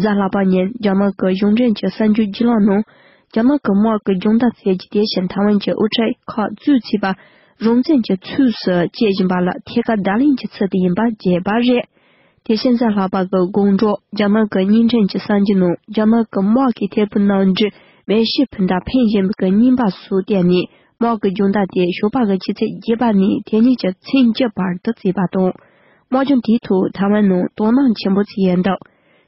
གཟའ་ལྷག་པ་ཉིན་རྒྱ་ནག་གི་གཞུང་འབྲེལ་གྱི་གསར་འགྱུར་བརྒྱུད་ལམ་ནང་། རྒྱ་ནག་གི་དམག་གི་སྦྱོང་བརྡར་བྱས་རྗེས་དེ་བཞིན་ཐའེ་ཝན་གྱི་དབུ་ཁྲིད་ཁག་གཙོས་བྱས་པ་རང་བཙན་གྱི་ཚུལ་དུ་སྐྱེལ་བཞིན་པ་ལ་ཐད་ཀར་བརྡ་ལན་གྱི་ཚུལ་དུ་ཡིན་པ་བརྗོད་པ་རེད། དེ་བཞིན་གཟའ་ལྷག་པ་གི་དགོང་དྲོ་རྒྱ་ནག་གི་བརྙན་འཕྲིན་གྱི་གསར་འགྱུར་ནང་རྒྱ་ནག་གི་དམག་གིས་ཐད་འཕུར་གནམ་གྲུ་མེ་ཤི་འཕུར་མདའ་འཕེན་བཞིན་པའི་རྙིང་པ་སོགས་བལྟས་ནས་དམག་གི་སྦྱོང་བརྡར་དེ་ཞོགས་པ་གི་ཆུ་ཚོད་བརྒྱད་པ་ནས་དེ་ཉིན་གྱི་མཚན་བཅུ་བར་དུ་བྱས་པ་དང་། དམག་སྦྱོང་དེའི་ཐོག་ཐའེ་ཝན་ནང་དོ་སྣང་ཆེན་པོ་བྱས་ཡོད་འདུག་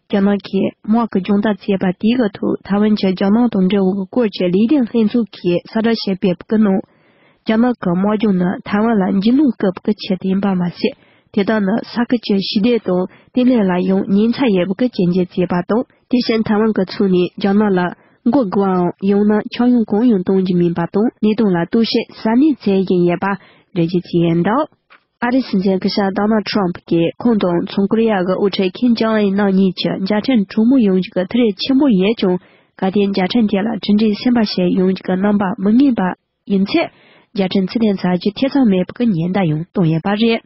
རྒྱ་ནག་གིས་དམག་གི་སྦྱོང་བརྡར་བྱས་པ་དེའི་ཐོག་ཐའེ་ཝན་གྱི་རྒྱ་ནག་དང་འབྲེལ་བའི་སྐོར་གྱི་ལས་དོན་ལྷན་ཚོགས་ཀྱིས་གསལ་བསྒྲགས་ཤིག་སྤེལ་བའི་ནང་། རྒྱ་ནག་གི་དམག་སྦྱོང་ནི་ཐའེ་ཝན་ལ་འཇིགས་སྣང་སྐུལ་བའི་ཆེད་དུ་ཡིན་པ་མ་ཟད། དེ་དག་ནི་ས་ཁུལ་གྱི་ཞི་བདེ་དང་བརྟན་ལྷིང་ལ་ཡང་ཉེན་ཚབས་ཡོད་པའི་རྐྱེན་གྱིས་བྱས་པ་དང་། དེ་བཞིན་ཐའེ་ཝན་གྱི་ཕྱོགས་ནས་རྒྱ་ནག་ལ་མགོ་སྒུར་བའམ་ཡང་ན་ཆག་ཡང་གང་ཡང་གཏོང་རྒྱུ་མིན་པ་དང་། གནད་དོན་ལ་བསྟོད་བཤད་གཟབ་ནན་བྱེད་བཞིན་ཡོད་པ་འགྲེལ་བརྗོད་བྱས་ཡོད་འདུག་ཨ་རིའི་སྲིད་འཛིན་སྐུ་ཞབས་ཌོ་ནལ་ཌི་ཊརམ་ཕ་གྱིས་ཁོང་དང་ཚོང་ཁོ་རེ་ཡ་གི་དབུ་ཁྲིད་ཁིམ་ཇོང་ཨུན་རྣམ་གཉིས་ཀྱི་མཇལ་འཕྲད་གྲོས་མོལ་ཡོང་རྒྱུ་གི་ཐུགས་རེ་ཆེན་པོ་ཡོད་ཀྱང་། གལ་ཏེ་མཇལ་འཕྲད་དེ་ལ་གྲུབ་འབྲས་ཕྱིན་པ་ཞིག་ཡོང་རྒྱུ་གི་རྣམ་པ་མི་རྙེད་པ་ཡིན་ཚེ། མཇལ་འཕྲད་ཚུགས་ཐེངས་ཚར་རྒྱུ་ཐེ་ཚོམ་མེད་པའི་ཉེན་བརྡ་ཡང་བཏང་ཡོད་པ་རེད།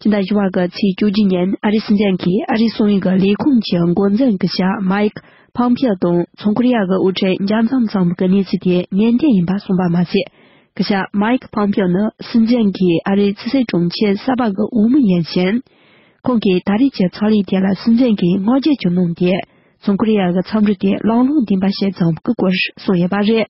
སྤྱི་ཟླ་བཞི་པ་གི་ཚེས་བཅུ་གཅིག་ཉིན་ཨ་རིའི་སྲིད་འཛིན་གྱིས་ཨ་རིའི་གསང་བའི་གི་ལས་ཁུངས་ཀྱི་འགོ་འཛིན་སྐུ་ཞབས་མའིག་ཕོམ་པིའོ་དང་ཚོང་ཁོ་རེ་ཡ་གི་དབུ་ཁྲིད་མཇལ་འཛོམས་བྱུང་བའི་གནས་ཚུལ་དེ་ངན་གཏན་ཡིན་པ་གསུངས་པ་མ་ཟད། སྐུ་ཞབས་མའིག་ཕོམ་པིའོ་ནི་སྲིད་འཛིན་གྱིས་ཨ་རིའི་ཕྱི་སྲིད་དྲུང་ཆེ་གསར་པ་གི་འོས་མི་ཡིན་ཞིང་། ཁོང་གིས་ད་རེས་ཀྱི་ཕྱག་ལས་དེ་ལ་སྲིད་འཛིན་གྱི་བསྔགས་བརྗོད་ཀྱི་གནང་སྟེ། ཚོང་ཁོ་རེ་ཡ་གི་འཚམས་འདྲི་དེ་ལག་ལེན་ལྡན་པ་ཞིག་བྱུང་བའི་སྐོར་གསུངས་ཡོད་པ་རེད།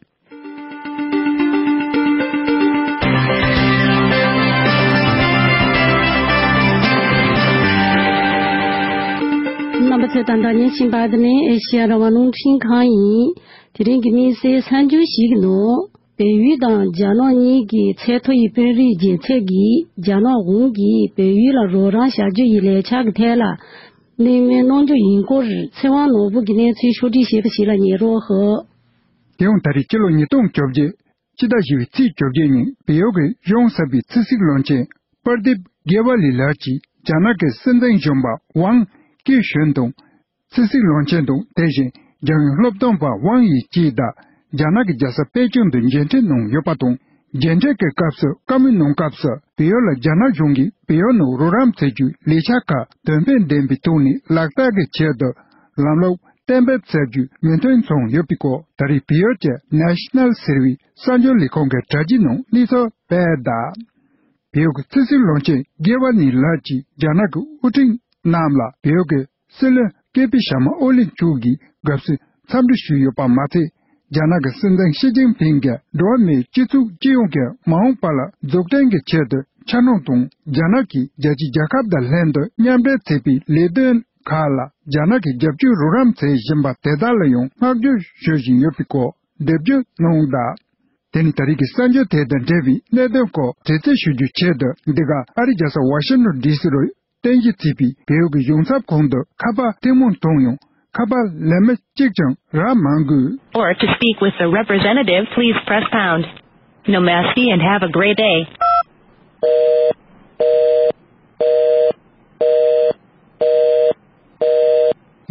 ད་ལྟ་ཉན་བཞིན་པ་འདི་ནི་ཨེ་ཤེ་ཡ་རང་དབང་རླུང་འཕྲིན་ཁང་ཡིན། དེ་རིང་གི་དམིགས་བསལ་གསར་འགྱུར་ཞིག་གི་ནང་། བལ་ཡུལ་དང་རྒྱ་ནག་གཉིས་ཀྱི་ཚད་མཐོ་ཡི་དཔོན་རིགས་རྒྱལ་ཚད་ཀྱིས་རྒྱ་ནག་གཞུང་གིས་བལ་ཡུལ་ལ་རོགས་རམ་བྱ་རྒྱུ་ཡི་ལས་འཆར་གྱི་ཐད་ལ་གླེང་མོལ་གནང་རྒྱུ་ཡིན་སྐོར་ཚེ་དབང་ནོར་བུ་གིས་གནས་ཚུལ་ཕྱོགས་སྒྲིག་བྱས་པ་ཞིག་ལ་ཉན་རོགས་ཞུ། དེ་ཡང་ད་རེས་སྤྱི་ལོ་ཉིས་སྟོང་བཅོ་བརྒྱད། ཕྱི་ཟླ་བཞི་པའི་ཚེས་བཅོ་བརྒྱད་ཉིན་བལ་ཡུལ་གྱི་གཞུང་གསར་པའི་ཕྱི་སྲིད་བློན་ཆེན་པར་དིབ་གེ་ཝ་ལི་ལགས་ཀྱིས་རྒྱ་ནག་གི་སྲིད་འཛིན་གཞོན་པ་ཝང་ཀི་ཞོན་དང་། ཕྱི་སྲིད་བློན་ཆེན་དང་དེ་བཞིན་རྒྱལ་ཡོངས་སློབ་སྟོན་པ་ཝང་ཡི་ཅི་དང་རྒྱ་ནག་གི་རྒྱལ་ས་པེ་ཅིང་དུ་མཇལ་འཕྲད་གནང་ཡོད་པ་དང་། མཇལ་འཕྲད་ཀྱི་སྐབས་སུ་བཀའ་མོལ་གནང་སྐབས་སུ་བལ་ཡུལ་ལ་རྒྱ་ནག་གཞུང་གིས་བལ་ཡུལ་ནང་རོགས་རམ་བྱེད་རྒྱུའི་ལས་འཆར་ཁག་དོན་ཕན་ལྡན་པའི་ཐོག་ནས་ལག་བསྟར་གྱི་ཆེད་དུ་ལམ་ལུགས་གཏན་འབེབས་བྱ་རྒྱུའི་མོས་མཐུན་བྱུང་ཡོད་པའི་སྐོར་ད་རེས་བལ་ཡུལ་གྱི་National ཟེར་བའི་གསར་འགྱུར་ལས་ཁང་གི་དྲ་རྒྱའི་ནང་གནས་ཚུལ་སྤེལ་གདའ། བལ་ཡུལ་གྱི་ཕྱི་སྲིད་བློན་ཆེན་གེ་ཝ་ནི་ལགས་ཀྱིས་རྒྱ་ནག་གི་དབུ་ཁྲིད་རྣམས་ལ་བལ་ཡུལ་གྱི་སྲིད་བློན་ཀེ་པི་ཤར་མ་ཨོ་ལིན་ཕྱུག་གི་དགའ་བསུའི་འཚམས་འདྲི་ཞུས་ཡོད་པ་མ་ཚད། རྒྱ་ནག་གི་སྲིད་འཛིན་ཞི་ཅིན་ཕིང་གིས་འགྲོ་བ་མིའི་སྤྱི་ཚོགས་སྤྱི་ཡོངས་ཀྱི་མ་འོངས་པ་ལ་འཛུགས་སྐྲུན་གྱི་ཆེད་དུ་འཆར་སྣང་དང་། རྒྱ་ནག་གིས་རྒྱལ་སྤྱིའི་རྒྱལ་ཁབ་དང་ལྷན་དུ་མཉམ་འབྲེལ་བྱས་པའི་ལས་དོན་ཁག་ལ་རྒྱ་ནག་གིས་རྒྱབ་སྐྱོར་རོགས་རམ་བྱེད་བཞིན་པ་དེ་དག་ལ་ཡང་བསྔགས་བརྗོད་ཞུ་བཞིན་ཡོད་པའི་སྐོར་འགྲེལ་བརྗོད་གནང་གདའ། དེ་ནི་ད་རེས་ཀྱི་གསར་འགྱུར་དེ་དང་འབྲེལ་བའི་གནད་དོན་སྐོར་དྲི་རྩད་ཞུ་རྒྱུའི་ཆེད་དུ་འདི་ག་ཨ་རིའི་རྒྱལ་ས་ཝ་ཤིང་ཊོན་ཌི་སི་རུ་རྟེན་གཞི་བྱས་པའི་བལ་ཡུལ་གྱི་གཞུང་ཚབ་ཁང་དུ་ཁ་པར་ཐུན་མོང་མཐོང་ཡང་ཁ་པར་ལན་མི་གཅིག་ཀྱང་རག་མ་དགོས། Or to speak with the representative, please press pound. No merci and have a great day.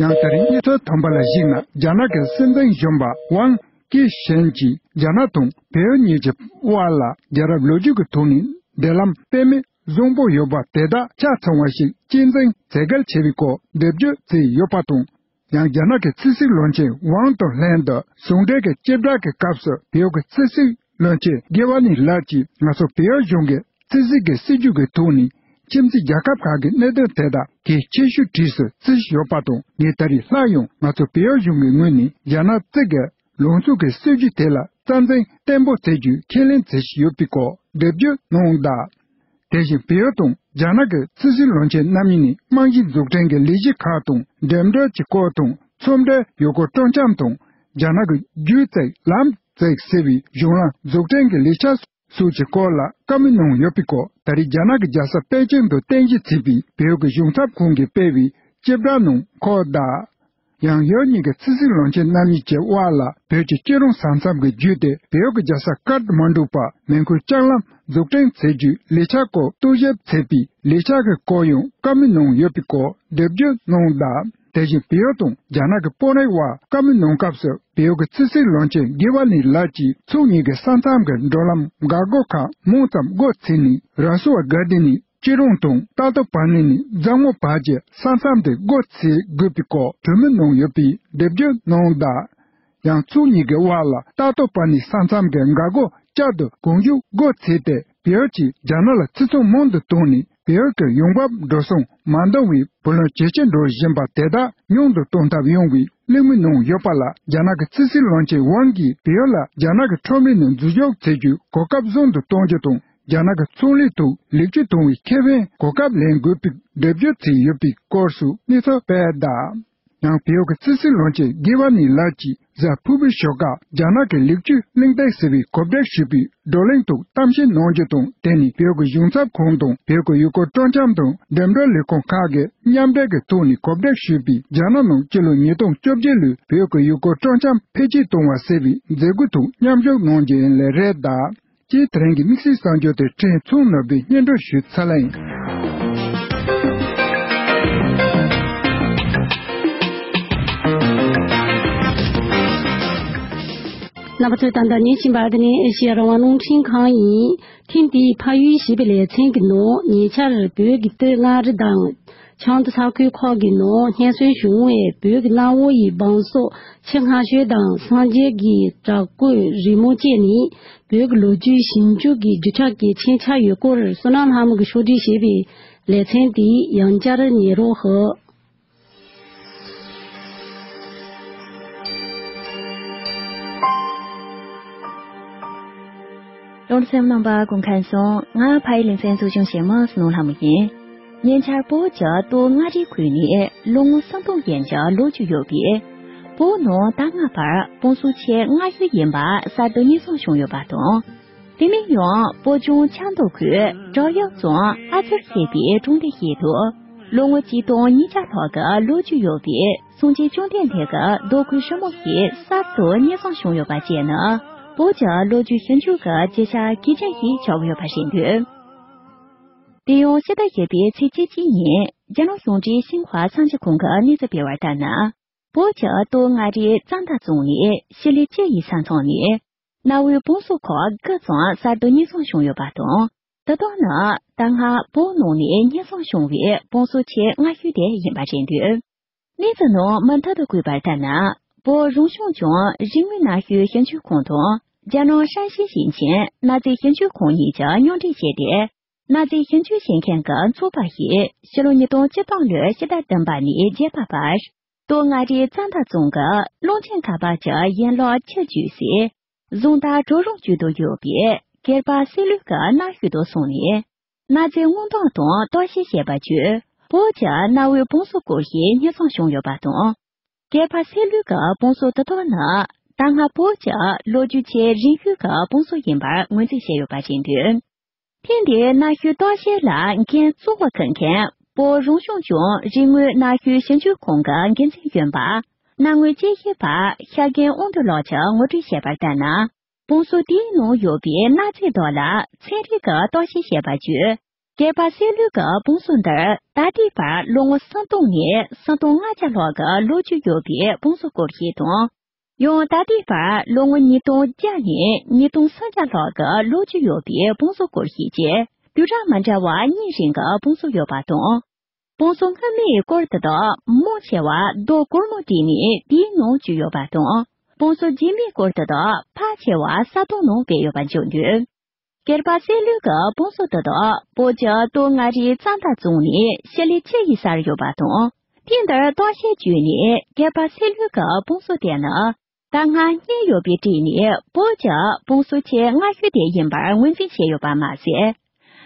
ཡང་ད་རེས་གནས་ཚུལ་ཐོན་པ་ལ་གཞིགས་ན། རྒྱ་ནག་གི་སྲིད་འཛིན་གཞོན་པ་ཝང་ཀི་ཞན་གྱིས་རྒྱ་ནག་དང་བལ་ཡུལ་གཉིས་ཀྱི་དབར་ལ་རྒྱལ་རབས་ལོ་རྒྱུས་ཀྱི་ཐོག་ནས་འབྲེལ་ལམ་དཔེ་མེད་བཟང་པོ་ཡོད་པ་དེ་དག་ཆ་ཚང་བ་ཞིག་གཅེས་འཛིན་བྱེད་གལ་ཆེ་བའི་སྐོར་འགྲེལ་བརྗོད་བྱས་ཡོད་པ་དང་། ཡང་རྒྱ་ནག་གི་ཕྱི་སྲིད་བློན་ཆེན་ཝང་དང་ལྷན་དུ་ཟུང་འབྲེལ་གྱི་སྐྱེལ་བསྒྲགས་ཀྱི་སྐབས་སུ་བལ་ཡུལ་གྱི་ཕྱི་སྲིད་བློན་ཆེན་གེ་ཝ་ནི་ལགས་ཀྱིས་ང་ཚོ་བལ་ཡུལ་གཞུང་གི་ཕྱི་སྲིད་ཀྱི་སྲིད་ཇུས་ཀྱི་ཐོག་ནས་ཁྱིམ་མཚེས་རྒྱལ་ཁབ་ཁག་གི་གནད་དོན་དེ་དག་གལ་ཆེ་ཤོས་གྲས་སུ་བརྩིས་ཡོད་པ་དང་། ངས་ད་རེས་སླར་ཡང་ང་ཚོ་བལ་ཡུལ་གཞུང་གི་ངོས་ནས་རྒྱ་ནག་གཅིག་གི་ལངས་ཕྱོགས་ཀྱི་སྲིད་ཇུས་དེ་ལ་རྩ་འཛིན་བརྟན་པོ་བྱེད་རྒྱུའི་ཁས་ལེན་བྱེད་བཞིན་ཡོད་པའི་སྐོར་འགྲེལ་བརྗོད་གནང་གདའ། དེ་བཞིན་བལ་ཡུལ་དང་རྒྱ་ནག་གི་ཕྱི་སྲིད་བློན་ཆེན་རྣམ་གཉིས་ནས་རྨང་གཞིའི་འཛུགས་སྐྲུན་གྱི་ལས་གཞི་ཁག་དང་འགྲིམ་འགྲུལ་གྱི་སྐོར་དང་། ཚོང་འབྲེལ་ཡུལ་སྐོར་སྤྲོ་འཆམ་དང་། རྒྱ་ནག་གི་རྒྱུད་བརྩེགས་ལམ་བརྩེགས་ཟེར་བའི་གཞུང་ལམ་འཛུགས་སྐྲུན་གྱི་ལས་འཆར་སོགས་ཀྱི་སྐོར་ལ་བཀའ་མོལ་གནང་ཡོད་པའི་སྐོར་ད་རེས་རྒྱ་ནག་གི་རྒྱལ་ས་པེ་ཅིང་དུ་རྟེན་གཞི་བྱས་པའི་བལ་ཡུལ་གྱི་གཞུང་ཚབ་ཁང་གིས་སྤེལ་བའི་སྐྱེལ་བསྒྲགས་ནང་འཁོད་གདའ། ཡང་ཡུལ་གཉིས་ཀྱི་ཕྱི་སྲིད་བློན་ཆེན་རྣམ་གཉིས་ཀྱི་དབར་ལ་བོད་ཀྱི་སྐྱིད་རོང་ས་མཚམས་ཀྱི་བརྒྱུད་དེ་བལ་ཡུལ་གྱི་རྒྱལ་ས་ཀཏ་མན་གྲུ་བར་མེ་འཁོར་ལྕགས་ལམ་འཛུགས་སྐྲུན་བྱེད་རྒྱུའི་ལས་འཆར་སྐོར་རྟོག་ཞིབ་བྱས་པའི་ལས་འཆར་གྱི་སྐོར་ཡང་བཀའ་མོལ་གནང་ཡོད་པའི་སྐོར་འགྲེལ་བརྗོད་གནང་གདའ། དེ་བཞིན་བལ་ཡུལ་དང་རྒྱ་ནག་གི་དཔོན་རིགས་དབར་བཀའ་མོལ་གནང་སྐབས་སུ་བལ་ཡུལ་གྱི་ཕྱི་སྲིད་བློན་ཆེན་གེ་ཝ་ལི་ལགས་ཀྱིས་ཕྱོགས་གཉིས་ཀྱི་ས་མཚམས་ཀྱི་འགྲོ་ལམ་འགག་སྒོ་ཁག་མང་ཙམ་སྒོ་ཕྱེ་ནས་ར་སུ་བ་ག་ཏི་ནས་སྐྱིད་རོང་དང་ཏ་ཏོ་པ་ནི་ནས་རྫ་མོ་བར་གྱི་ས་མཚམས་དེ་སྒོ་ཕྱེ་དགོས་པའི་སྐོར་གྲོས་མོལ་གནང་ཡོད་པའི་འགྲེལ་བརྗོད་གནང་གདའ། ཡང་ཕྱོགས་གཉིས་ཀྱི་དབར་ལ་ཏ་ཏོ་པ་ནི་ས་མཚམས་ཀྱི་འགག་སྒོ་བསྐྱར་དུ་གང་མགྱོགས་སྒོ་ཕྱེ་སྟེ་བལ་ཡུལ་གྱིས་རྒྱ་ནག་ལ་ཕྱིར་ཚོང་མང་དུ་བཏང་ནས་བལ་ཡུལ་གྱི་ཡོང་འབབ་འགྲོ་སོང་མ་འདང་བའི་བུ་ལོན་ཇེ་ཆེར་འགྲོ་བཞིན་པ་དེ་དག་ཉུང་དུ་གཏོང་ཐབས་ཡོང་བའི་གླེང་མོལ་གནང་ཡོད་པ་ལ། རྒྱ་ནག་གི་ཕྱི་སྲིད་བློན་ཆེན་ཝང་གིས་བལ་ཡུལ་ལ་རྒྱ་ནག་གི་ཁྲོམ་རའི་ནང་འཛུལ་ཞུགས་བྱེད་རྒྱུའི་གོ་སྐབས་བཟང་དུ་གཏོང་རྒྱུ་དང་། རྒྱ་ནག་གི་ཚོང་ལས་ཐོག་ལེགས་བཅོས་གཏོང་བའི་ཁེ་ཕན་གོ་སྐབས་ལེན་དགོས་པའི་འགྲེལ་བརྗོད་བྱས་ཡོད་པའི་སྐོར་སུ་གནས་ཚུལ་སྤེལ་གདའ། ཡང་བལ་ཡུལ་གྱི་ཕྱི་སྲིད་བློན་ཆེན་གྷི་ཝ་ནི་ལགས་ཀྱིས་གཟའ་ཕུར་བུའི་ཞོགས་ཀ་རྒྱ་ནག་གི་ལེགས་བཅོས་གླེང་སྟེགས་ཟེར་བའི་གོ་སྒྲིག་ཞུས་པའི་བགྲོ་གླེང་ཐོག་གཏམ་བཤད་གནང་རྒྱུ་དང་། དེ་ནི་བལ་ཡུལ་གྱི་གཞུང་ཚབ་ཁང་དང་བལ་ཡུལ་གྱི་ཡུལ་སྐོར་སྤྲོ་འཆམ་དང་འགྲིམ་འགྲུལ་ལས་ཁུངས་ཁག་གིས་མཉམ་འབྲེལ་གྱི་ཐོག་ནས་གོ་སྒྲིག་ཞུས་པའི་རྒྱ་ནག་ནང་སྤྱི་ལོ་ཉིས་སྟོང་བཅོ་བརྒྱད་ལོའི་བལ་ཡུལ་གྱི་ཡུལ་སྐོར་སྤྲོ་འཆམ་འཕེལ་རྒྱས་གཏོང་བ་ཟེར་བའི་མཛད་སྒོའི་ཐོག་མཉམ་ཞུགས་གནང་རྒྱུ་ཡིན་ལེ་རེད་གདའ། སྤྱིར་དེ་རིང་གི་དམིགས་བསལ་གསར་འགྱུར་དེ་ཕྲན་ཚང་ནོར་བུས་སྙན་སྒྲོན་ཞུས་ཚར་ལ་ཡིན། རྣམ་པ་ཚོས་ད་ལྟ་ཉན་བཞིན་པ་འདི་ནི་ཨེ་ཤེ་ཡ་རང་དབང་རླུང་འཕྲིན་ཁང་ཡིན། ཐེངས་འདིའི་ཕ་ཡུལ་ཞེས་པའི་ལེ་ཚན་གྱི་ནང་ཉེ་ཆར་བོད་ཀྱི་སྟོད་མངའ་རིས་དང་། ཆབ་མདོ་ས་ཁུལ་ཁག་གི་ནང་སྙན་སེང་ཞུ་འོང་བའི་བོད་ཀྱི་གནའ་བོ་ཡི་བང་སོ་ཆེས་སྔ་ཤོས་དང་སངས་རྒྱས་ཀྱི་བྲག་བརྐོས་རི་མོ་བཅས་ནི་བོད་ཀྱི་ལོ་རྒྱུས་ཞིབ་འཇུག་གི་རྒྱུ་ཆ་གལ་ཆེན་ཆགས་ཡོད་སྐོར་བསོད་ནམས་ལྷ་མོ་གིས་ཕྱོགས་སྒྲིག་བྱས་པའི་ལེ་ཚན་དེ་ཡང་བསྐྱར་ཉན་རོགས་ཞུ། རླུང་འཕྲིན་གསན་མཁན་རྣམ་པ་སྐུ་ཁམས་བཟང་། ང་ཕ་ཡུལ་ལེ་ཚན་གཙོ་སྐྱོང་བྱེད་མི་བསོད་ནམས་ལྷ་མོ་ཡིན། ཉེ་ཆར་བོད་ཀྱི་སྟོད་མངའ་རིས་ཁུལ་ནས་ལོ་ངོ་སུམ་སྟོང་ཡན་གྱི་ལོ་རྒྱུས་ཡོད་པའི་བོད་ནང་ད་སྔ་བར་བང་སོ་ཆེས་སྔ་ཤོས་ཡིན་པ་གསར་དུ་སྙན་སེང་བྱུང་ཡོད་པ་དང་། དེ་མིན་ཡང་བོད་ལྗོངས་ཆབ་མདོ་ཁུལ་བྲག་གཡབ་རྫོང་ཨ་ཙར་ཞེས་པའི་གྲོང་སྡེ་ཞིག་ཏུ་ལོ་ངོ་གཅིག་སྟོང་ཉིས་བརྒྱ་ལྷག་གི་ལོ་རྒྱུས་ཡོད་པའི་སངས་རྒྱས་བཅོམ་ལྡན་འདས་ཀྱི་རྡོ་བརྐོས་རི་མོ་ཞིག་གསར་དུ་སྙན་སེང་བྱུང་ཡོད་པ་བཅས་ནི་བོད་ཀྱི་ལོ་རྒྱུས་ཞིབ་འཇུག་གི་བརྗོད་བྱ་གལ་ཆེན་ཞིག་ཆགས་ཡོད་པ་རེད་འདུག་དེ་ཡང་ཕྱི་ཟླ་བཞི་པའི་ཚེས་བཅུ་གཅིག་ཉིན་རྒྱ་ནག་གཞུང་འབྲེལ་ཤིན་ཧྭ་གསར་འགྱུར་ཁང་གིས་གནས་ཚུལ་སྤེལ་བར་ལྟར་ན། བོད་ཀྱི་སྟོད་མངའ་རིས་རྩ་མདའ་རྫོང་ནས་ཞི་ལི་ཅི་ཡི་ས་མཚམས་ནས། གནའ་བོའི་བང་སོ་ཁག་དགུ་ཙམ་གསར་དུ་སྙན་སེང་བྱུང་ཡོད་པ་དང་། དེ་དག་ནི་ད་སྔ་བོད་ནང་ནས་སྙན་སེང་བྱུང་བའི་བང་སོ་ཆེས་སྔ་ཤོས་དེ་ཡིན་པ་རེད་འདུག་གནས་ཚུལ་ནང་མུ་མཐུད་དུ་བཀོད་པར་ལྟར་ན། བོད་རང་སྐྱོང་ལྗོངས་རིག་དངོས་གནའ་ཤུལ་ཞིབ་འཇུག་ཁང་དང་རྒྱ་ནག་ཧྲན་ཞི་ཞིང་ཆེན་གནའ་རྫས་ཞིབ་འཇུག་ཁང་གཉིས་ཀྱིས་མཉམ་འབྲེལ་བྱས་ཏེ། གནའ་རྫས་ཞིབ་འཇུག་བྱེད་མཁན་གྱི་ཚོགས་པ་ཞིག་ཕྱི་ལོ་ཉིས་སྟོང་བཅུ་སྟོང་ལོའི་ཕྱི་ཟླ་བདུན་པ་ནས་བརྒྱད་པ་བར། སྟོད་མངའ་རིས་རྩ་མདའ་རྫོང་གི་ཀློང་ཆེན་ཁ་པར་གྱི་ཡན་ལག་ཆུ་བརྒྱུད་སའི་རྫོང་བདག་གྲོག་རོང་བརྒྱུད་དུ་ཡོད་པའི་སྒེར་པ་སེ་ལུས་ཀྱི་གནའ་ཤུལ་དུ་སོང་ནས། གནའ་རྫས་སྔོག་འདོན་དང་བརྟག་དཔྱད་བྱས་པ་བརྒྱུད་བོད་ཀྱི་གནའ་བོའི་བང་སོ་སྐོར་ཞིག་སྙན་སེང་བྱུང་ཡོད་པ་དང་། སྒེར་པ་སེ་ལུས་ཀྱི་བང་སོ་དེ་དག་ནི་ད་སྔ་བོད་ཀྱི་ལོ་རྒྱུས་ཆེས་རིང་ཤོས་ཀྱི་བང་སོ་ཡིན་པར་ངོས་འཛིན་བྱས་ཡོད་པ་རེད་འདུག་ཐེངས་འདིའི་གནའ་ཤུལ་བརྟག་དཔྱད་ལ་འགན་གཙོ་བོ་འཁུར་མཁན་བོད་རང་སྐྱོང་ལྗོངས་རིག་དངོས་གནའ་ཤུལ་ཞིབ་འཇུག་ཁང་གི་འགན་འཛིན་གཞོན་པ་གནའ་དངོས་དཔྱད་ཞིབ་པ་ཤཱཀྱའི་དབང་འདུས་ལགས་ཀྱིས་ངོ་སྤྲོད་བྱས་པར་ལྟར་ན། བང་སོ་དེའི་ནང་ཡོད་པའི་གནའ་རྫས་དག་ལ་ཚན་རིག་གི་བརྟག་དཔྱད་བྱས་པ་བརྒྱུད། སྒེར་པ་སེ་ལུས་ཀྱི་བང་སོ་འདིར་ད་ལྟའི་བར་ལོ་ངོ་སུམ་སྟོང་ནས་སུམ་སྟོང་ལྔ་བརྒྱ་ལྷག་གི་ལོ་རྒྱུས་ཡོད་པའི་བང་སོ་སྐོར་ཞིག་དང་། ཡང་ད་ལྟའི་བར་ལོ་ངོ་ཉིས་སྟོང་བརྒྱ་ནས་ཉིས་སྟོང་སུམ་བརྒྱ་ལྷག་གི་ལོ་རྒྱུས་ཡོད་པའི་བང་སོ་སྐོར་ཞིག་བཅས་དུས་རབས་མི་འདྲ་བ་གཉིས་རིང་གི་བང་སོ་ཡོད་པ་དང་། བང་སོ་སྔོན་མའི་སྐོར་དེ་དག་མང་ཆེ་བ་རྡོ་གུར་མོ་བྲིས་ནས་དེའི་ནང་བཅུག་ཡོད་པ་དང་། བང་སོ་རྗེས་མའི་སྐོར་དེ་དག་ཕལ་ཆེ་བ་ས་དོང་ནང་སྦས་ཡོད་པ་འཇོག་འདུག་སྒེར་པ་སེ་ལུས་ཀྱི་བང་སོ་དེ་དག་བོད་ཀྱི་སྟོད་མངའ་རིས་རྩ་མདའ་རྫོང་ནས་ཞི་ལི་ཅི་ཡི་སར་ཡོད་པ་དང་། དེའི་འདིར་བརྟག་དཔྱད་བྱས་ནས་སྒེར་པ་སེ་ལུས་ཀྱི་བང་སོ་དེ་ནི། ད་སྔ་རྙེད་ཡོད་པའི་གྲས་ནས་བོད་ཀྱི་བང་སོ་ཆེས་སྔ་ཤོས་དེ་ཡིན་པར་ངོས་འཛིན་བྱས་ཡོད་པ་མ་ཟད།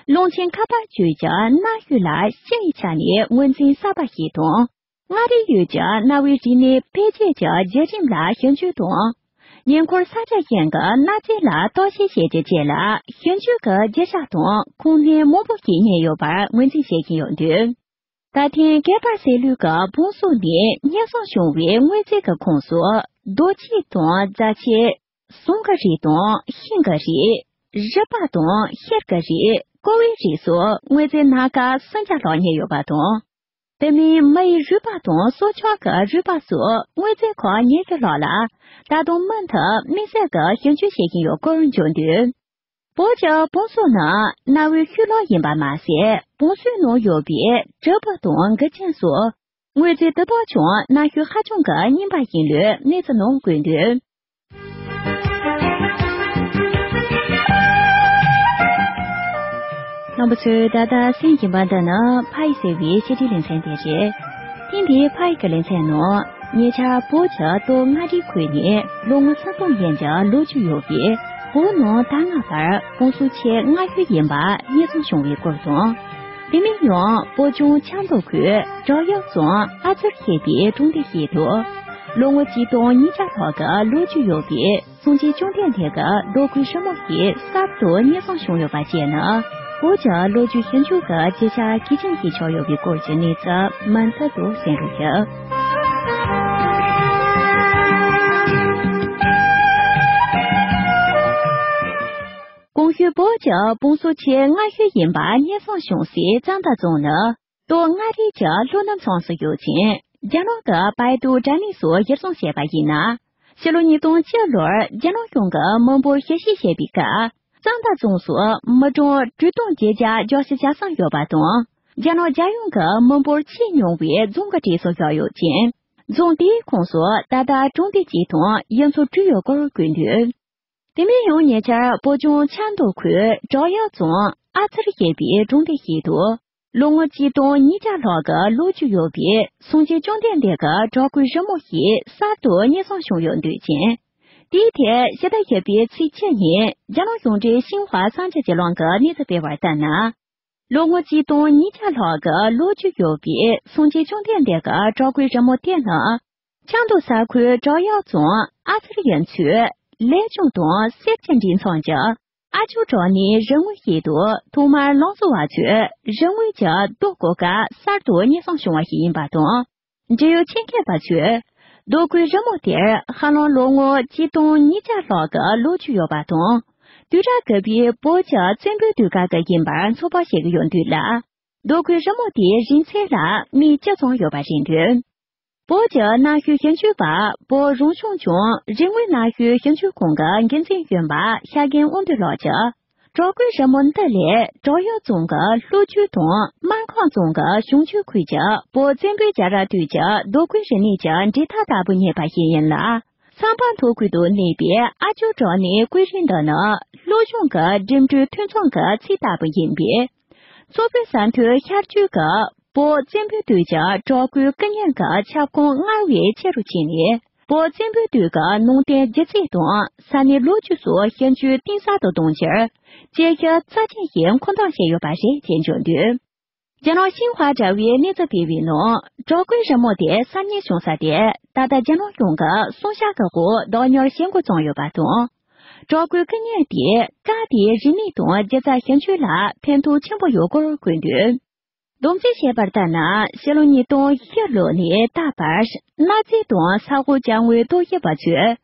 ཀློང་ཆེན་ཁ་པར་བརྒྱུད་ཀྱི་གནའ་ཤུལ་ལ་སྤྱི་ཡི་ཆ་ནས་ངོས་འཛིན་གསར་པ་ཞིག་དང་། མངའ་རིས་ཡུལ་གྱི་གནའ་བོའི་རིག་གནས་འཕེལ་རྒྱས་ཀྱི་བརྒྱུད་རིམ་ལ་ཞིབ་འཇུག་དང་། ཉེ་འཁོར་ས་ཆ་གཞན་གྱི་གནའ་རྫས་ལ་བརྟག་དཔྱད་བྱེད་རྒྱུ་བཅས་ལ་ཞིབ་འཇུག་གི་བརྒྱུད་བྱ་དང་ཁུངས་སྣེ་མང་པོ་ཞིག་རྙེད་ཡོད་པར་ངོས་འཛིན་བྱེད་བཞིན་ཡོད་འདུག་ད་ཐེངས་སྒེར་པ་སེ་ལུས་ཀྱི་བང་སོ་ནས་སྙན་སེང་བྱུང་བའི་དངོས་རྫས་ཀྱི་ཁོངས་སུ་རྡོ་ཆས་དང་རྫ་ཆས། ཟངས་ཀྱི་རིགས་དང་ཤིང་གི་རིགས། རི་པ་དང་གཤེར་གྱི་རིགས། ཀོ་བའི་རིགས་སོགས་དངོས་རྫས་སྣ་ཁ་སུམ་བརྒྱ་ལྷག་རྙེད་ཡོད་པ་དང་། དེ་མིན་མི་ཡི་རུས་པ་དང་སྲོག་ཆགས་ཀྱི་རུས་པ་སོགས་དངོས་རྫས་ཁག་ཉི་ཤུ་ལྷག་ལ་ད་དུང་མུ་མཐུད་དམིགས་བསལ་གྱི་ཞིབ་འཇུག་བྱེད་བཞིན་ཡོད་སྐོར་བརྗོད་འདུག་བོད་ཀྱི་བང་སོ་ནི་གནའ་བོའི་ཤུལ་ལུས་ཡིན་པ་མ་ཟད། བང་སོའི་ནང་ཡོད་པའི་གྲུ་བུ་དང་མགུལ་ཆིངས་སོགས་དངོས་རྫས་དེ་དག་ཀྱང་གནའ་ཤུལ་ཧ་ཅང་གི་རྙིང་པ་ཡིན་ལུགས་གནས་ཚུལ་ནང་བཀོད་འདུག་རྣམ་པ་ཚོས་ད་ལྟ་གསན་བཞིན་པ་འདི་ནི་ཕ་ཡི་ཟེར་བའི་བཤད་ཁྲིད་ལེ་ཚན་དེ་རེད། ཐེངས་འདིའི་ཕ་ཡི་གི་ལེ་ཚན་ནང་ཉེ་ཆར་བོད་ཀྱི་སྟོད་མངའ་རིས་ཁུལ་ནས་ལོ་ངོ་ས་སྟོང་ཡན་གྱི་ལོ་རྒྱུས་ཡོད་པའི་བོད་ནང་ད་སྔ་བར་བང་སོ་ཆེས་སྔ་ཤོས་ཡིན་པ་སྙན་སེང་བྱུང་བའི་སྐོར་དང་། དེ་མིན་ཡང་བོད་ལྗོངས་ཆབ་མདོ་ཁུལ་བྲག་གཡབ་རྫོང་ཨ་ཙར་ཞེས་པའི་གྲོང་སྡེ་ཞིག་ཏུ་ལོ་ངོ་གཅིག་སྟོང་ཉིས་བརྒྱ་ལྷག་གི་ལོ་རྒྱུས་ཡོད་པའི་སངས་རྒྱས་བཅོམ་ལྡན་འདས་ཀྱི་རྡོ་བརྐོས་རི་མོ་ཞིག་གསར་དུ་རྙེད་སོང་བྱུང་ཡོད་པ་བཅས་ནི་བོད་ཀྱི་ལོ་རྒྱུས་ཞིབ་འཇུག་གི་བརྗོད་བྱ་གལ་ཆེན་ཞིག་ཆགས་ཡོད་པའི་སྐོར་གྱི་གནས་ཚུལ་མུ་མཐུད་དུ་གསན་རོགས་ཞུ། གོང་ཞུས་བོད་ཀྱི་བང་སོ་ཆེས་སྔ་ཤོས་ཡིན་པ་རྙེད་སོང་བྱུང་སའི་རྩ་མདའ་རྫོང་ནི། སྟོད་མངའ་རིས་ཀྱི་ལྷོ་ནུབ་མཚམས་སུ་ཡོད་ཅིང་། རྒྱ་ནག་གི་པའེ་ཏུའུ་དྲ་གནས་སུ་གཞིར་བཟུང་བྱས་པ་ཡིན་ན། ཕྱི་ལོ་ཉིས་སྟོང་བཅུ་ལོར་རྒྱ་ནག་གཞུང་གིས་མི་འབོར་ཞིབ་བཤེར་བྱས་པའི་སྐབས། རྩ་མདའ་རྫོང་སུ་མི་གྲངས་དྲུག་སྟོང་བརྒྱད་བརྒྱ་བརྒྱད་ཅུ་གྱ་གསུམ་ཡོད་པ་དང་། རྒྱ་ནག་རྒྱལ་ཡོངས་ཀྱི་མི་འབོར་ཆེས་ཉུང་བའི་རྫོང་གི་གྲས་སུ་བཞག་ཡོད་ཅིང་། རྫོང་དེའི་ཁོངས་སུ་ད་ལྟ་གྲོང་སྡེ་གཅིག་དང་ཡུལ་ཚོ་དྲུག་ཡོད་སྐོར་བཀོད་འདུག་དེ་མིན་ཡང་ཉེ་ཆར་བོད་ལྗོངས་ཆབ་མདོ་ཁུལ་བྲག་གཡབ་རྫོང་ཨ་ཙར་ཞེས་པའི་གྲོང་སྡེ་ཞིག་ཏུ། ལོ་ངོ་གཅིག་སྟོང་ཉིས་བརྒྱ་ལྷག་གི་ལོ་རྒྱུས་ཡོད་པའི་སངས་རྒྱས་བཅོམ་ལྡན་འདས་ཀྱི་བྲག་བརྐོས་རི་མོ་ཞིག་གསར་དུ་རྙེད་སོང་བྱུང་ཡོད་འདུག་ཅིང་། དེའི་ཐད་ཕྱི་ཟླ་བཞི་པའི་ཚེས་བཅུ་ཉིན་རྒྱ་ནག་གཞུང་འབྲེལ་ཤིན་ཧྭ་གསར་འགྱུར་བརྒྱུད་ལམ་གྱིས་གནས་ཚུལ་སྤེལ་བར་ལྟར་ན། ལོ་ངོ་གཅིག་སྟོང་ཉིས་བརྒྱ་ལྷག་གི་ལོ་རྒྱུས་ཡོད་པའི་སངས་རྒྱས་བཅོམ་ལྡན་འདས་ཀྱི་གྲོགས་པོའི་རི་མོ་དེ་ནི། ཆབ་མདོ་ས་ཁུལ་བྲག་གཡབ་རྫོང་ཨ་ཚེར་གཡུ་མཚོའི་ལས་ལྗོངས་དང་གསེར་གྱི་མགྲིན་ཚང་གི་ཨ་ཇོ་བྲག་སྣེའི་རི་ངོས་ཤིག་ཏུ་ཐོག་མར་ལང་ཚོ་བ་ཚོས་རི་ངོས་ཀྱི་རྡོ་བརྐོ་སྐབས་གསར་དུ་རྙེད་སོང་བྱུང་བ་ཞིག་ཡིན་པ་དང་། འབྲེལ་ཡོད་ཆེད་མཁས་པ་ཚོས་རྡོ་བརྐོས་རི་མོ་དེར་ཧ་ལམ་ལོ་ངོ་གཅིག་སྟོང་ཉིས་བརྒྱ་ལྷག་གི་ལོ་རྒྱུས་ཡོད་པ་དང་། དུས་རབས་གཉིས་པའི་བོད་ཀྱི་བཙན་པོའི་དུས་སྐབས་ཀྱི་ཡིན་པར་ཚོད་དཔག་བྱེད་ཀྱི་ཡོད་འདུག་ལ། རྡོ་བརྐོས་རི་མོ་དེའི་རིང་ཚད་ལ་མིག་ལྕེ་ཙམ་ཡོད་པ་རེད་འདུག་བོད་ཀྱི་གནའ་ཤུལ་ཞིབ་འཇུག་པ་བོད་རང་སྐྱོང་ལྗོངས་རིག་དངོས་གནའ་ཤུལ་ཞིབ་འཇུག་ཁང་གི་འགན་འཛིན་གཞོན་པ་ཤཱཀྱའི་དབང་འདུས་ལགས་ཀྱིས། བྲག་བརྐོས་རི་མོ་འདི་ལས་བྲག་གཡབ་རྫོང་གི་ལྷོ་རྒྱུད་དང་སྨར་ཁམས་རྫོང་གི་གཞུང་ཆུ་ཁུལ་གྱི་བོད་བཙན་པོའི་རྒྱལ་རབས་དུས་ཀྱི་རྡོ་བརྐོས་རིག་གནས་ཀྱི་འགྲེལ་ཐག་ལྟ་བུ་རྙེད་པ་ཞིག་ཡིན་ལ། ཟམ་པ་མདོ་ཁུལ་དུ་གནས་པའི་ཨ་ཇོ་བྲག་སྣེའི་བརྐོས་རིས་འདི་ནི་ལྷོ་གཞུང་གི་འགྲིམ་འགྲུལ་མཐུན་ཚོགས་ཀྱི་ཚིག་ལྟ་བུ་ཡིན་པས། གཙོ་བོའི་ས་མཐོའི་ཤར་རྒྱུད་ཀྱི་བོད་བཙན་པོའི་དུས་ཀྱི་བྲག་བརྐོས་སྐུ་བརྙན་གྱི་ཁྱབ་ཁོངས་སྔར་བས་ཆེ་རུ་ཕྱིན་ནས། བོད་བཙན་པོའི་དུས་ཀྱི་ནང་བསྟན་སྒྱུ་རྩལ་དང་ས་གནས་ལོ་རྒྱུས་སོགས་ཞིབ་འཇུག་གཏིང་ཟབ་ཏུ་གཏོང་ཕྱིར། དཔྱད་གཞི་རྩ་ཆེན་ཞིག་མཁོ་འདོན་བྱས་ཡོད་པ་རེད་ཅེས་བརྗོད་འདུག་རྒྱ་ནག་ཤིན་ཧྭ་དྲ་བའི་གནས་ཚུལ་སྤེལ་བའི་ནང་། བྲག་བརྐོས་རི་མོ་དེ་གསར་རྙེད་བྱུང་ས་དེ་ད་ལྟ་རྒྱ་ནག་གཞུང་གི་སྲུང་བྱ་གི་འོག་བདག་གཉེར་བྱེད་འགོ་བརྩམས་ཡོད་པ་དང་། བྲག་བརྐོས་སྐུ་བརྙན་དེས་སྐབས་དེའི་རིག་གནས་དང་སྒྱུ་རྩལ་ཞིབ་འཇུག་ལ་ཕན་ཐོགས་ཆེན་པོ་ཡོད་སྐོར་བཀོད་འདུག་རྡོག་རྫིས་བཤད་པར་ལྟར་ན། ཕྱི་ལོ་ཉིས་སྟོང་བཞི་ལོ་ནས་ད་བར་གནའ་རྫས་དང་ས་འོག་ཅ་དངོས་རྟོག་ཞིབ་པ་ཚོས་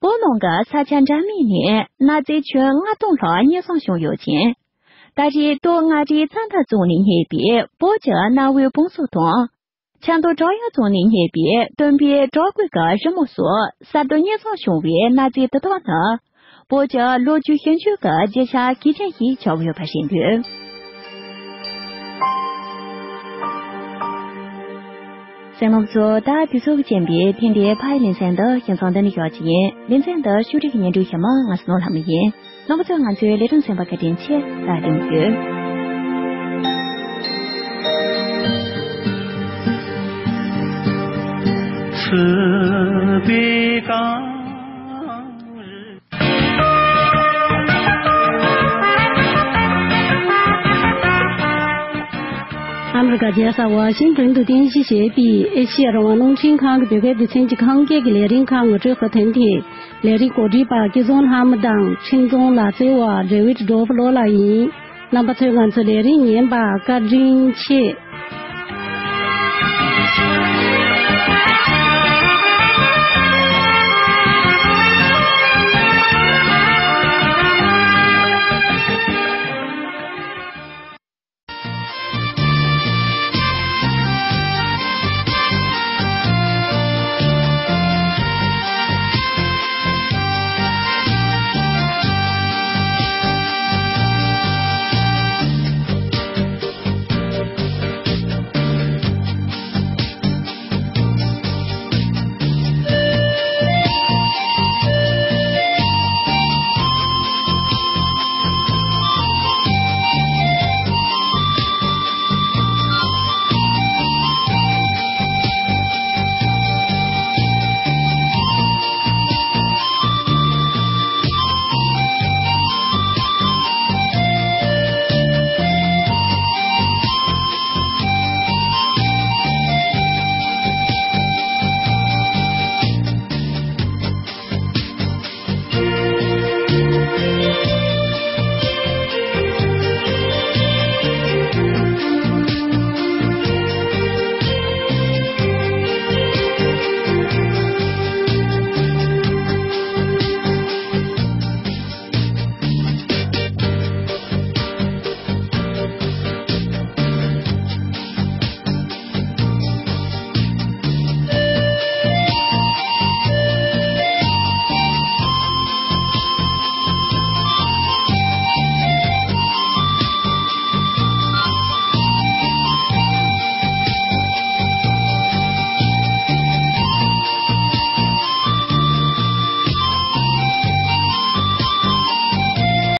བོད་ནང་གི་ས་ཆ་འདྲ་མིན་ནས་གནའ་རྫས་ཁྱོན་ལྔ་སྟོང་ལྷག་རྙེད་སོང་བྱུང་ཡོད་ཅིང་། ད་རེས་སྟོད་མངའ་རིས་རྩ་མདའ་རྫོང་ནས་རྙེད་པའི་བོད་ཀྱི་གནའ་བོའི་བང་སོ་དང་། ཆབ་མདོ་བྲག་གཡབ་རྫོང་ནས་རྙེད་པའི་སྟོན་པའི་བྲག་བརྐོས་ཀྱི་རི་མོ་སོགས་གསར་དུ་རྙེད་སོང་བྱུང་བའི་གནའ་རྫས་དེ་དག་ནི། བོད་ཀྱི་ལོ་རྒྱུས་ཞིབ་འཇུག་གི་རྒྱུ་ཆ་གལ་ཆེན་ཞིག་ཆགས་ཡོད་པ་རེད་འདུག་གསན་མཁན་ཚོ། ད་དུས་ཚོད་ཀྱིས་རྐྱེན་པས་ཐེངས་འདིའི་ཕ་ཡི་ལེ་ཚན་འདི་ཁྱིམ་ཚང་འདི་ནས་ཞོགས་ཀྱི་ཡིན། ལེ་ཚན་འདི་ཤོག་དྲིལ་གྱི་སྙན་སྒྲོན་ཞུ་མ་ང་སྣོ་ལྷ་མོ་ཡིན། རྣམ་པ་ཚོས་ང་ཚོའི་ལས་རིམ་གསན་པར་བཀའ་དྲིན་ཆེ། ད་དུང་ཡོད། སྲིད་པའི་གང་། ཨ་མི་རི་ཀ་རྒྱལ་ས་ཝ་ཤིང་ཏོན་དུ་རྟེན་གཞི་བྱས་པའི་ཨེ་ཤི་ཡ་རང་དབང་རླུང་འཕྲིན་ཁང་གི་བོད་སྐད་སྡེ་ཚན་གྱི་ཁམས་སྐད་ཀྱི་ལས་རིམ་ཁག་ངོ་སྤྲོད་ཁུལ་དེ་ནས། ལས་རིམ་གོ་སྒྲིག་པ་སྐལ་བཟང་ལྷ་མོ་དང་འཕྲིན་གཏོང་ལག་རྩལ་བ་ཌེ་ཝིད་ཌོབ་ལོ་ལགས་ཡིན། རྣམ་པ་ཚོས་ང་ཚོའི་ལས་རིམ་ཉན་པར་བཀའ་དྲིན་ཆེ།